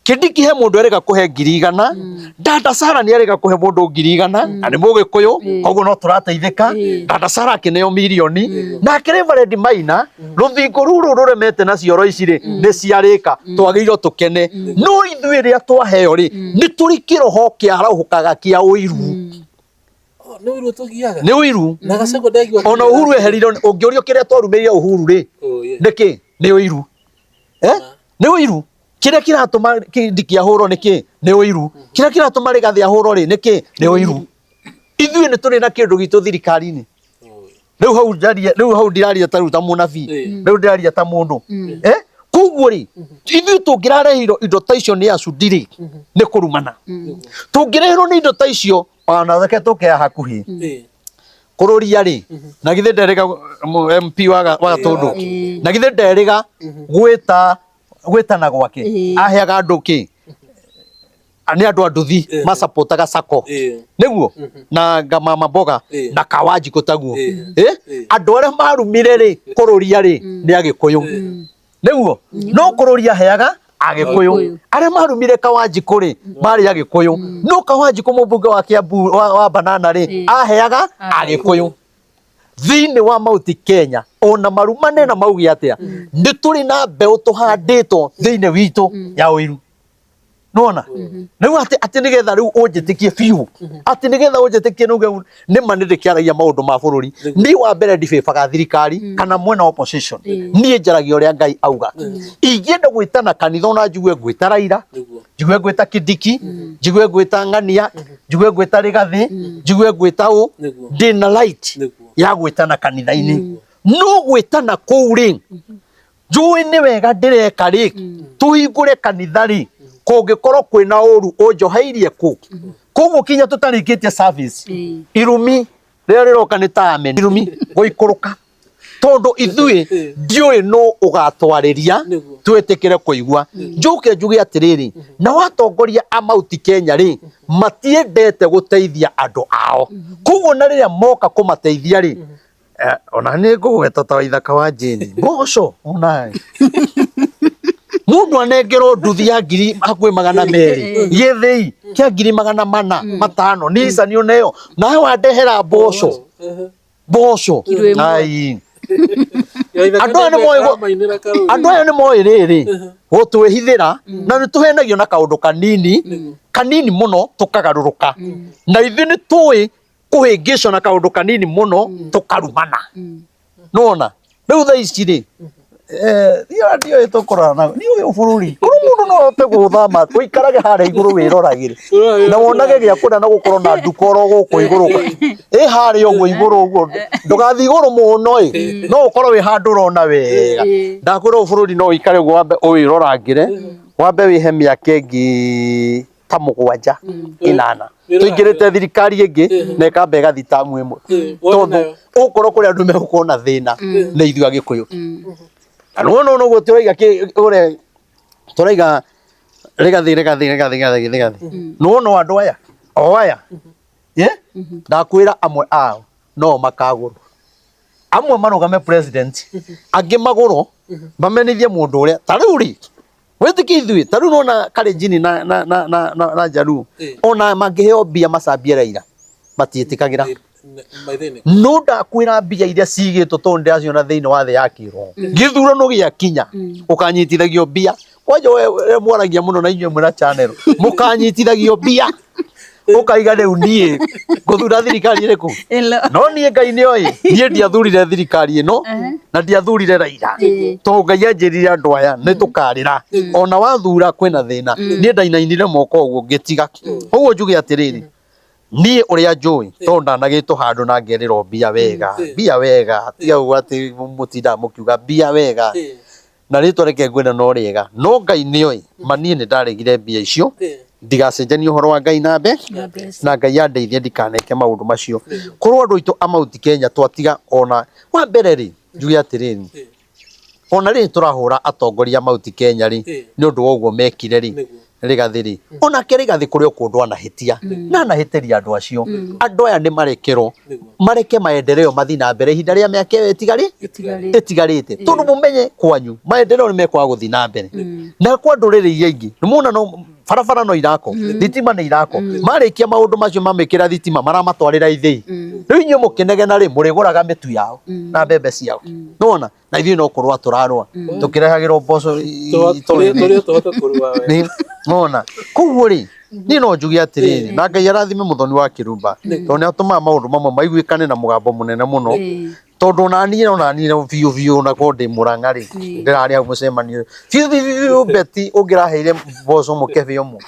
Kindiki he mũndũ erĩga kũhe 100,000, Dada Sara nĩ erĩga kũhe mũndũ 100,000 na nĩ mũgĩkũyũ, koguo no tũrateithĩka. Dada Sara akĩneo mirioni, nake Reverend Maina rũthingo rũrũ rũremete na cioro ici rĩ nĩ ciarĩka, twagĩrĩirwo tũkene. No ithuĩ rĩrĩa twaheo rĩ, nĩ tũrĩ kĩroho kĩarahũkaga kĩa ũiru. Nĩ ũiru tũgiaga. Nĩ ũiru. Na Gachagua ndaigua. Ona Uhuru eherirwo, ũngĩũrio kĩrĩa twarumĩrire Uhuru rĩ, Oh, yeah. nĩ kĩ? Nĩ ũiru. Eh? Nĩ ũiru. Kĩrĩa kĩratũma Kindiki ahũrwo nĩ kĩ? Nĩ ũiru. Kĩrĩa kĩratũma Rigathĩ ahũrwo rĩ, nĩ kĩ? Nĩ ũiru. Ithuĩ nĩ tũrĩ na kĩndũ gitũ thirikari-inĩ. Oh, Rĩu hau ndaria, rĩu hau ndiraria ta rĩu ta mũnabii, rĩu ndiraria ta mũndũ. Eh? Koguo rĩ, ithuĩ tũngĩrareheirwo indo ta icio nĩ acudi rĩ, nĩ kũrumana. Tũngĩreherwo nĩ indo ta icio, ona reke tũke hakuhĩ. Kũrũria rĩ, na githĩ nderĩga MP wa Gatũndũ, na githĩ nderĩga gwĩta gwĩtana gwake, aheaga andũ kĩ? Nĩ andũ a nduthi macapotaga sako nĩguo na ngamama mboga na kawanjikũ taguo. Andũ arĩa marumire rĩ, kũrũria rĩ, nĩ Agĩkũyũ nĩguo, no kũrũria heaga Agĩkũyũ. Arĩa marumire Kawanjikũ rĩ, marĩ Agĩkũyũ, no Kawanjikũ mũmbunge wa Kiambu wa Banana rĩ, aheaga Agĩkũyũ. Thĩinĩ wa Mount Kenya, ona marumane na mauge atĩa, nĩ tũrĩ na mbeũ tũhandĩtwo thĩinĩ witũ ya ũiru. Nona rĩu atĩ atĩ nĩgetha rĩu ũnjĩtĩkie biũ, atĩ nĩgetha ũnjĩtĩkie nuge nĩ ma nĩ ndĩkĩaragia maũndũ ma bũrũri. Niĩ wa mbere ndibĩbaga thirikari kana mwena wa opposition. Niĩ njaragia ũrĩa Ngai auga. Ingĩenda gwĩtana kanitha, ona njigue ngwĩta Raila, njigue ngwĩta Kindiki, njigue ngwĩta Ng'ania, njigue ngwĩta Rigathĩ, njigue ngwĩta ũ, ndĩna right ya gwĩtana kanitha-inĩ. No gwĩtana kũu rĩ, njũĩ nĩ wega ndĩreka rĩ, tũhingũre kanitha rĩ, kũngĩkorwo kwĩna ũru ũnjoheirie kũ? Koguo kinya tũtarĩkĩtie service, irumi rĩrĩa rĩroka nĩ ta amen, irumi gũikũrũka, tondũ ithuĩ ndiũĩ nũ ũgatwarĩria twĩtĩkĩre kũigua. Njũke njuge atĩrĩrĩ, na watongoria a Mount Kenya rĩ, matiendete gũteithia andũ ao, koguo na rĩrĩa moka kũmateithia rĩ, ona nĩ ngũgweta ta Waithaka wa Jane mboco, ona mundu anengerwo nduthi ya ngiri hakuhĩ 200, gĩthĩi kĩa ngiri 400 500, Nissan oneo, nawe wandehera mboco mboco. Kiro ĩmwe. Ai. Andũ aya nĩ moĩ andũ aya nĩ moĩ rĩrĩ gũtwĩhithĩra, na nĩ tũhenagio na kaũndũ kanini kanini mũno tũkagarũrũka, na ithuĩ nĩ tũĩ kũhĩngĩcwo na kaũndũ kanini mũno tũkarumana. Nona rĩu thaa ici rĩ, niĩ ndiũĩ tũkũrora na niĩ ũyũ bũrũri korwo mũndũ no ahote gũthama ũikarage harĩa igũrũ wĩroragĩre na wonage gĩa kũrĩa na gũkorwo na nduka oro gũkũ igũrũ, ĩ harĩa ũguo igũrũ ũguo, ndũgathiĩ igũrũ mũno, ĩ no ũkorwo wĩ handũ ũrona wega. Ndakwĩra ũyũ bũrũri no ũikare ũguo, wambe ũwĩrorangĩre, wambe wĩhe mĩaka ĩngĩ ta 7 8, tũingĩrĩte thirikari ĩngĩ na ĩkamba ĩgathiĩ tamu ĩmwe, tondũ ũkorwo kũrĩ andũ megũkorwo na thĩna nĩ ithuĩ Agĩkũyũ. Na nĩwona ona ũguo tũraiga ũrĩa tũraiga Rigathĩ, Rigathĩ, Rigathĩ, Rigathĩ, Rigathĩ, nĩwona o andũ aya o aya, ndakwĩra amwe ao no makagũrwo, amwe marũgame president, angĩ magũrwo mamenithie mũndũ ũrĩa ta rĩu rĩ wĩtĩkie ithuĩ ta rĩu nona Kalenjin na na na na na, na Jaluo, ona mangĩheo mbia macambie Raila matiĩtĩkagĩra. No ndakwĩra mbia iria cigĩtwo, tondũ ndĩraciona thĩinĩ wa thĩ ya kĩroho, gĩthurano gĩakinya ũkanyitithagio mbia kwanja. We mwaragia mũno na inyuĩ mwĩna channel, mũkanyitithagio mbia ũkaiga rĩu niĩ ngũthura thirikari ĩrĩkũ? No niĩ Ngai nĩ oĩ, niĩ ndiathurire thirikari ĩno na ndiathurire Raila, tondũ Ngai anjĩrire andũ aya nĩ tũkarĩra ona wathura kwĩna thĩna. Niĩ ndainainire moko ũguo ngĩtiga ũguo. Njuge atĩrĩrĩ, niĩ ũrĩa njũĩ, tondũ ndanagĩtwo handũ na ngerĩrwo mbia wega, mbia wega, tiga ũguo atĩ mũtindaga mũkiuga mbia wega na rĩtwa reke ngwĩre no rĩega, no Ngai nĩoĩ ma niĩ nĩ ndaregire mbia icio, ndigacenjanie ũhoro wa Ngai na mbe na Ngai andeithie ndikaneke maũndũ macio. Korwo andũ aitũ a Mount Kenya twatiga, ona wa mbere rĩ, njuge atĩrĩrĩ, ona rĩrĩ tũrahũra atongoria a Mount Kenya rĩ, nĩ ũndũ wa ũguo mekire rĩ, Rigathĩ rĩ, onake Rigathĩ kũrĩ o kũndũ anahĩtia na anahĩtĩria andũ acio. Andũ aya nĩ marekerwo, mareke maendeleo mathiĩ na mbere ihinda rĩa mĩaka ĩyo ĩtigarĩte, tondũ mũmenye kwanyu maendeleo nĩ mekwaga gũthiĩ na mbere na kwa ndũrĩrĩ iria ingĩ. Nĩ muona no barabara no irako, thitima nĩ irako. Marĩkia maũndũ macio, mamĩkĩra thitima, maramatwarĩra ithĩi. Rĩu inyuĩ mũkĩnegena rĩ, mũrĩgũraga mĩtu yao na mbembe ciao, nĩwona? Na ithuĩ no kũrũa tũrarũa tũkĩrehagĩrwo mboco. Tũrĩa tũhote kũrũa we. Nĩwona? Koguo rĩ, Niĩ no njuge atĩrĩrĩ, na Ngai arathime Mũthoni wa Kĩrumba, tondũ nĩ atũmaga maũndũ mamwe maiguĩkane na mũgambo mũnene mũno. Tondũ onaniĩ biũ biũ ona korwo ndĩ Mũrang'a rĩ, ndĩrarĩ hau mũcemanio biũ biũ biũ, Beti ũngĩraheire mboco mũkebe ũmwe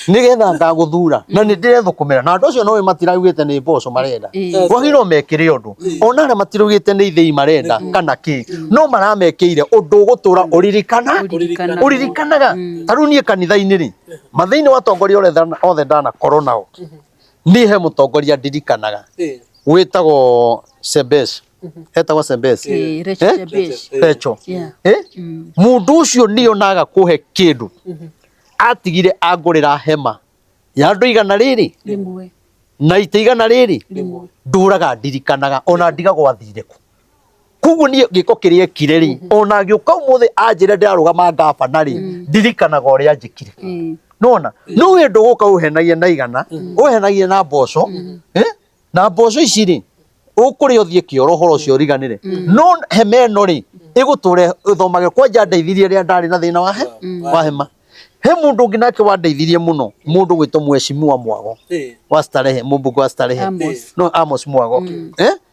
nigetha ngagũthura na nĩ ndĩrethũkũmĩra, na andũ acio no matiraugĩte nĩ mboco marenda, kwagĩrĩirwo mekĩre ũndũ, ona arĩa matiraugĩte nĩ ithĩi marenda kana kĩ, no maramekĩire ũndũ ũgũtũra ũririkana ũririkanaga. Ta rĩu niĩ kanitha-inĩ rĩ, mathĩinĩ wa atongoria othe ndanakorwo nao, niĩ he mũtongoria ndirikanaga wĩtagwo Sebes, etagwo Sebes. Rachel Shebesh. Rachel. Mũndũ ũcio niĩ onaga kũhe kĩndũ atigire angũrĩra hema ya andũ igana rĩrĩ Rĩmwe. Na itĩ igana rĩrĩ ndũraga ndirikanaga, ona ndigagwo athire kũ. Koguo niĩ gĩko kĩrĩa ekire rĩ, ona agĩũka ũmũthĩ anjĩre ndĩrarũgama ngabana rĩ, ndirikanaga ũrĩa anjĩkire. Nona no wĩ ndũgũka ũhenagie na igana, ũhenagie na mboco, na mboco ici rĩ ũkũrĩa ũthiĩ kĩoro, ũhoro ũcio ũriganĩre. No hema ĩno rĩ, ĩgũtũre ĩthomage. Kwanja ndeithirie rĩrĩa ndarĩ na thĩna wa wa hema. He mũndũ ũngĩ nake wandeithirie mũno, mũndũ gwĩtwo Mheshimiwa Mwago wa Starehe, mũmbunge wa Starehe. Amos. No Amos Mwago,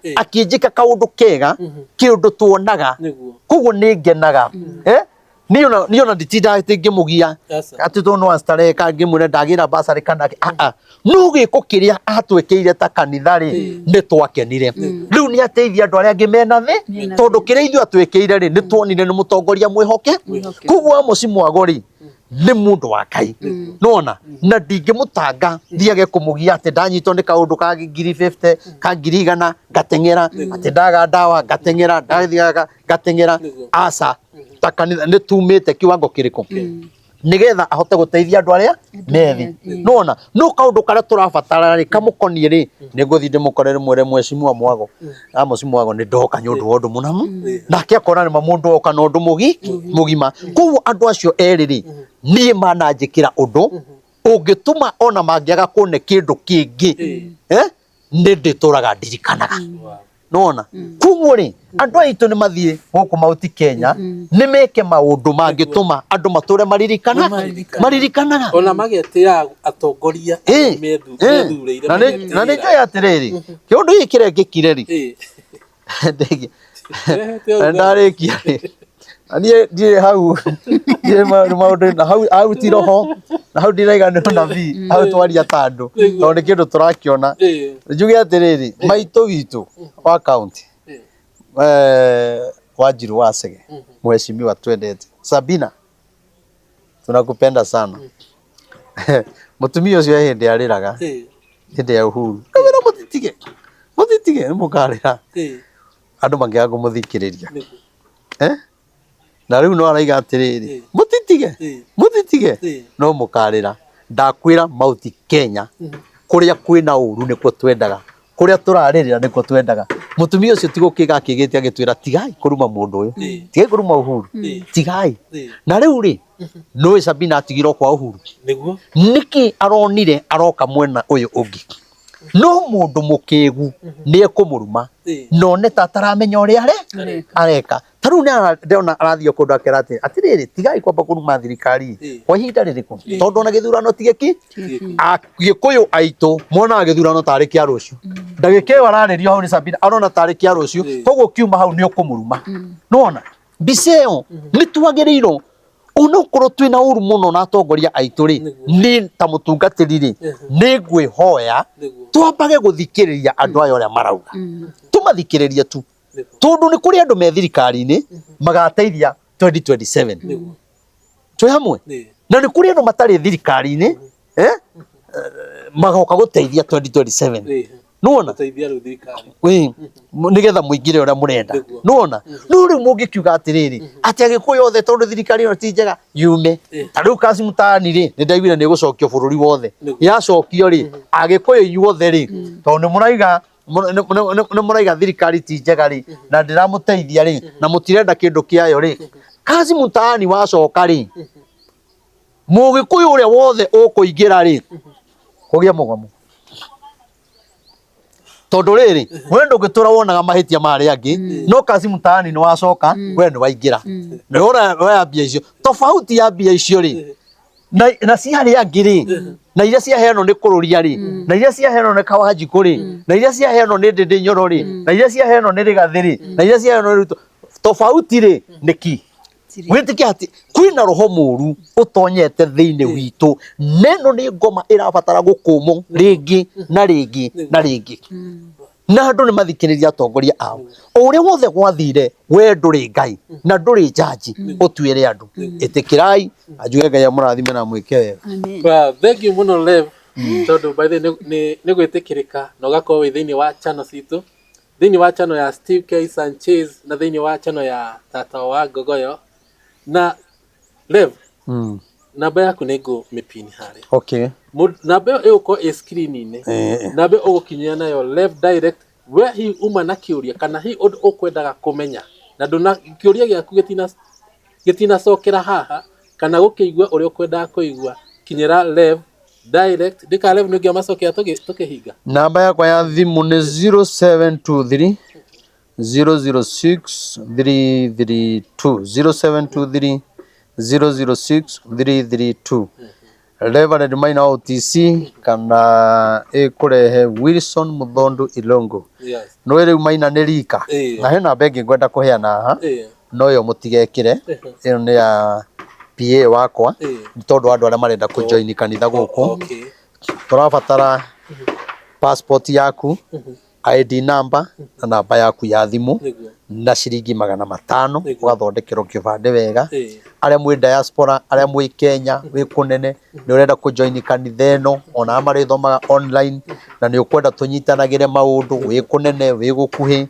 akĩnjĩka kaũndũ kega, kĩũndũ tuonaga. Koguo nĩ ngenaga, niĩ ona nditindaga atĩ ngĩmũgia atĩ tondũ no Starehe kana ngĩmwĩra ndagĩra basarĩ kana aa, no gĩko kĩrĩa atwĩkĩire ta kanitha rĩ, nĩ twakenire. Rĩu nĩ ateithia andũ arĩa angĩ mena thĩ, tondũ kĩrĩa ithuĩ atwĩkĩire rĩ, nĩ tuonire nĩ mũtongoria mwĩhoke. Koguo Amos Mwago rĩ, nĩ mũndũ wa Ngai, nona na ndingĩmũtanga thiage kũmũgia atĩ ndanyitwo nĩ kaũndũ ka ngiri 50 ka ngiri igana ngateng'era, atĩ ndaga ndawa ngateng'era, ndathiaga ngateng'era. Aca, ta kanitha nĩ tumĩte kiwango kĩrĩkũ nigetha ahote gũteithia andũ arĩa methi, nona no kaũndũ karĩa tũrabatara rĩ kamũkoniĩ rĩ, nĩ ngũthiĩ ndĩmũkorere mwĩre Mheshimiwa Mwago, Amos Mwago, nĩ ndoka nĩ ũndũ wa ũndũ mũna, nake akona nĩ ma mũndũ oka na ũndũ mũgima. Koguo andũ acio erĩ rĩ, niĩ mananjĩkĩra ũndũ ũngĩtũma ona mangĩaga kũne kĩndũ kĩngĩ, nĩ ndĩtũraga ndirikanaga. Nona koguo rĩ, andũ aitũ nĩ mathiĩ gũkũ Mount Kenya, nĩ meke maũndũ mangĩtũma andũ matũre maririkana maririkanaga. Ona magetĩra atongoria arĩa methurĩire. Na nĩ njũĩ atĩrĩrĩ, kĩũndũ gĩkĩ kĩrekĩkire rĩ, ndarĩkia rĩ, na niĩ ndirĩ hau, ndirĩ maũndũ na hau, hau ti roho na hau ndiraiganĩrwo na bi hau twaria ta andũ, tondũ nĩ kĩndũ tũrakĩona. Njuge atĩrĩrĩ, maitũ witũ wa county, Wanjiru wa Chege, mheshimiwa twendete Sabina, tunakupenda sana. Mũtumia ũcio he hĩndĩ arĩraga hĩndĩ ya Uhuru, kamwĩra mũtitige mũtitige nĩ mũkarĩra andũ mangĩaga kũmũthikĩrĩria, Na rĩu no araiga atĩrĩrĩ, mũtitige mũtitige no mũkarĩra. Ndakwĩra Mount Kenya kũrĩa kwĩna ũru nĩkuo twendaga, kũrĩa tũrarĩrĩra nĩkuo twendaga. Mũtumia ũcio ti gũkĩga akĩgĩte agĩtwĩra tigai kũruma mũndũ ũyũ, tigai kũruma Uhuru, tigai. Na rĩu rĩ, nũĩ Sabina atigirwo kwa Uhuru nĩkĩ aronire aroka mwena ũyũ ũngĩ? No mũndũ mũkĩgu nĩ ekũmũruma none ta ataramenya ũrĩa areka. Ta rĩu nĩ ndĩrona arathiĩ kũndũ akera atĩ atĩrĩrĩ, tigai kwamba kũruma thirikari kwa ihinda rĩrĩkũ, tondũ ona gĩthurano ti gĩki. Agĩkũyũ aitũ monaga gĩthurano tarĩ kĩa rũciũ. Ndagĩka ĩyo ararĩrio hau nĩ Sabina arona tarĩ kĩa rũciũ, koguo kiuma hau nĩ ũkũmũruma. Nĩwona mbica ĩyo, nĩ twagĩrĩirwo onokorwo twĩna ũru mũno na atongoria aitũ rĩ, niĩ ta mũtungatĩri rĩ, nĩ ngwĩhoya twambage gũthikĩrĩria andũ aya ũrĩa marauga, tũmathikĩrĩrie tu, tondũ nĩ kũrĩ andũ me thirikari-inĩ magateithia 2027 twĩ hamwe, na nĩ kũrĩ andũ matarĩ thirikari-inĩ magoka gũteithia 2027, nĩwona? Gũteithia rĩu thirikari. Nĩgetha mũingĩre ũrĩa mũrenda. Nĩwona? No rĩu mũngĩkiuga atĩrĩrĩ, atĩ Agĩkũyũ othe tondũ thirikari ĩno ti njega yume, ta rĩu Kasim Tani rĩ, nĩ ndaiguire nĩ ĩgũcokio bũrũri wothe. Yacokio rĩ, Agĩkũyũ inyuothe rĩ, tondũ nĩ mũraiga nĩ mũraiga thirikari ti njega rĩ, na ndĩramũteithia rĩ, na mũtirenda kĩndũ kĩayo rĩ, Kasim Tani wacoka rĩ, Mũgĩkũyũ ũrĩa wothe ũkũingĩra rĩ, kũgĩa mũgomo, tondũ rĩrĩ, we ndũngĩtũra wonaga mahĩtia ma arĩa angĩ, no Kasim Tani nĩ wacoka, we nĩ waingĩra, nĩ ũroya mbia icio. Tofauti ya mbia icio rĩ, Na cia arĩa angĩ rĩ, na iria ciaheanwo nĩ kũrũria rĩ, na iria ciaheanwo nĩ Kawanjikũ rĩ, na iria ciaheanwo nĩ Ndĩndĩ Nyoro rĩ, na iria ciaheanwo nĩ Rĩgathĩ rĩ, na iria ciaheanwo nĩ Ruto, tofauti rĩ nĩ ki? Wĩtĩkie atĩ kwĩna roho mũru ũtonyete thĩinĩ witũ, na ĩno nĩ ngoma ĩrabatara gũkũmwo rĩngĩ na rĩngĩ na rĩngĩ. Na andũ nĩ mathikĩrĩria atongoria ao. O ũrĩa wothe gwathire, we ndũrĩ Ngai na ndũrĩ njanji ũtuĩre andũ. Ĩtĩkĩrai, na njuge Ngai amũrathime na amwĩke wega. Amen. Well, thank you mũno Lev, tondũ by the way nĩ gwĩtĩkĩrĩka na ũgakorwo wĩ thĩinĩ wa channel citũ, thĩinĩ wa channel ya Steve K Sanchez na thĩinĩ wa channel ya Tata wa Ngogoyo. Na Lev, namba yaku nĩ ngũmĩpin harĩa. Okay. Namba ĩyo ĩgũkorwo ĩ screen-inĩ. Namba ĩyo ũgũkinyĩra nayo Lev direct, we hihi uma na kĩũria kana hihi ũndũ ũkwendaga kũmenya na ndũna kĩũria gĩaku gĩtinacokera haha kana gũkĩigua ũrĩa ũkwendaga kũigua, kinyĩra Lev direct. Ndĩka Lev nĩ ũngĩamacokera tũkĩhinga. Namba yakwa ya thimũ nĩ 0723 006 332, 0723 006 332, Reverend Maina wa OTC kana ĩkũrehe Wilson Muthondu Ilongo. Nĩ rĩu Maina nĩ rika. Na he namba ĩngĩ ngwenda kũheana haha, no ĩyo mũtigekĩre, ĩyo nĩ ya PA wakwa, nĩ tondũ wa andũ arĩa marenda kũ join kanitha gũkũ. Tũrabatara passport yaku, ID number na namba yaku ya thimũ na ciringi 500, ũgathondekerwo kĩbandĩ wega. Arĩa mwĩ diaspora, arĩa mwĩ Kenya, wĩ kũnene, nĩ ũrenda kũ join kanitha ĩno, ona arĩa marĩthomaga online, na nĩ ũkwenda tũnyitanagĩre maũndũ, wĩ kũnene, wĩ gũkuhĩ,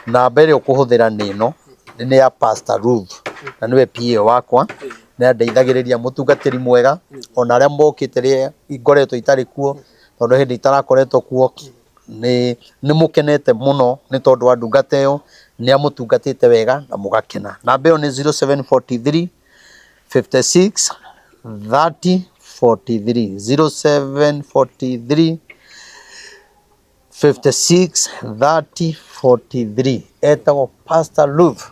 namba ĩrĩa ũkũhũthĩra nĩ ĩno, nĩ ya Pastor Ruth, na nĩwe PA wakwa, nĩ andeithagĩrĩria, mũtungatĩri mwega, ona arĩa mokĩte rĩrĩa ngoretwo itarĩ kuo, tondũ hĩndĩ itarakoretwo kuo, nĩ mũkenete mũno nĩ tondũ wa ndungata ĩyo, nĩ amũtungatĩte wega na mũgakena. Namba ĩyo nĩ 0743 56 30 43, 0743 56 30 43. Etagwo Pastor Ruth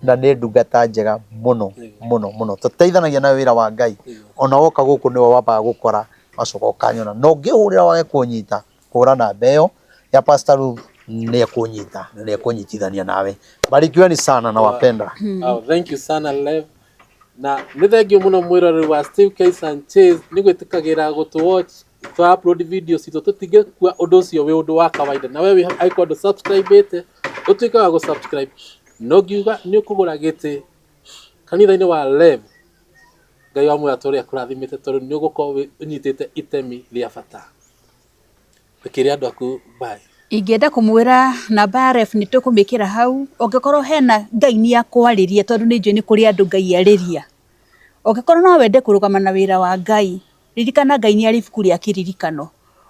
na nĩ ndungata njega mũno mũno mũno. Tũteithanagia na wĩra wa Ngai, ona woka gũkũ nĩwe wambaga gũkora, ũgacoka ũkanyona. Na ũngĩhũrĩra wage kũnyita, hũra namba ĩyo ya Pastor Ruth, nĩ ekũnyita na nĩ ekũnyitithania nawe. Barikiweni sana na wapenda. Oh, thank you sana Lev. Na nĩ thank you mũno mwĩroreri wa Steve K Sanchez nĩ gwĩtĩkagĩra gũtũ watch twa upload video citũ, tũtingĩkua ũndũ ũcio wĩ ũndũ wa kawaida. Na we wĩ angĩkorwo ndũ subscribe ũtuĩke wa gũ subscribe, no ngiuga nĩ ũkũgũra gĩtĩ kanitha-inĩ wa Lev, Ngai wa muoyo atũũre akũrathimĩte tondũ nĩ ũgũkorwo ũnyitĩte itemi rĩa bata. Ũkĩre andũ aku bye. Ingĩenda kũmwĩra namba ya ref nĩ tũkũmĩkĩra hau, ũngĩkorwo hena Ngai nĩ akwarĩria, tondũ nĩ njũĩ nĩ kũrĩ andũ Ngai arĩria. Ũngĩkorwo no wende kũrũgama na wĩra wa Ngai, ririkana Ngai nĩ arĩ ibuku rĩa kĩririkano.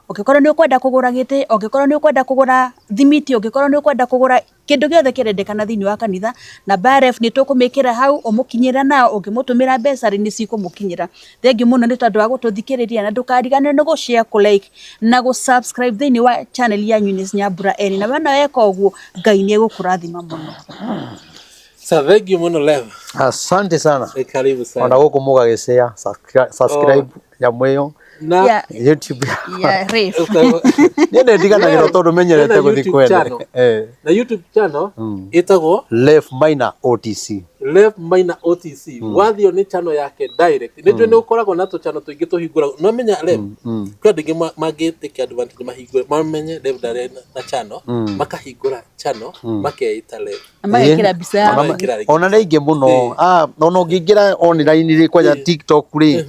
Ũngĩkorwo nĩ ũkwenda kũgũra gĩtĩ, ũngĩkorwo nĩ ũkwenda kũgũra thimiti, ũngĩkorwo nĩ ũkwenda kũgũra kĩndũ gĩothe kĩrendekana thĩinĩ wa kanitha, namba ya ref nĩ tũkũmĩkĩra hau, ũmũkinyĩre nayo, ũngĩmũtũmĩra mbeca rĩ, nĩ cikũmũkinyĩra. Thengiũ mũno nĩ tondũ wa gũtũthikĩrĩria, na ndũkariganĩrwo nĩ gũ share, kũ like na gũ subscribe thĩinĩ wa channel ya Eunice Nyambura N. Na wona weka ũguo, Ngai nĩ egũkũrathima mũno. So thank you mũno Lev. Asante sana. Karibu sana. Ona gũkũ mũgagĩcea, subscribe nyamũ ĩyo Na YouTube. Ya ref. Niĩ nĩ ndiganagĩrwo tondũ menyerete Hena gũthiĩ YouTube kwene. channel. Na YouTube channel ĩtagwo Lev Maina OTC. Lev Maina OTC. Wathio nĩ channel yake direct. Nĩ njũĩ nĩ ũkoragwo na tũchannel tũingĩ tũhingũragwo. No menya Lev, kwĩ andũ aingĩ mangĩtĩkia advantage mahingũre, mamenye Lev ndarĩ na channel, makahingũra channel, makeĩta Lev. Na magekĩra mbica yaku. Magekĩra rĩngĩ. Ona nĩ aingĩ mũno. Ona ũngĩingĩra online rĩ, kwanja TikTok rĩ,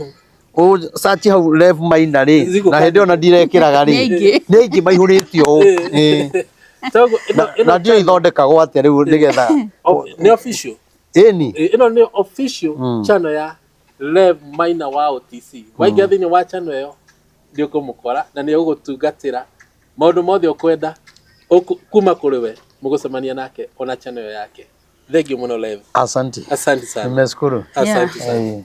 search hau Lev Maina rĩ, Zigũka na hĩndĩ ĩyo na ndirekĩraga rĩ, Nĩ aingĩ. nĩ aingĩ maihũrĩte ũũ. Toguo ĩno Na ndiũĩ ithondekagwo atĩa rĩu nĩgetha nĩ official. Ĩni. Ĩno nĩ official channel ya Lev Maina wa OTC. Waingĩra thĩinĩ wa channel ĩyo nĩ ũkũmũkora na nĩ egũgũtungatĩra maũndũ mothe ũkwenda kuma kũrĩ we, mũgũcemania nake ona channel ĩyo yake. Thank you mũno Lev. Asante. Asante sana. Nimeshukuru. Asante sana.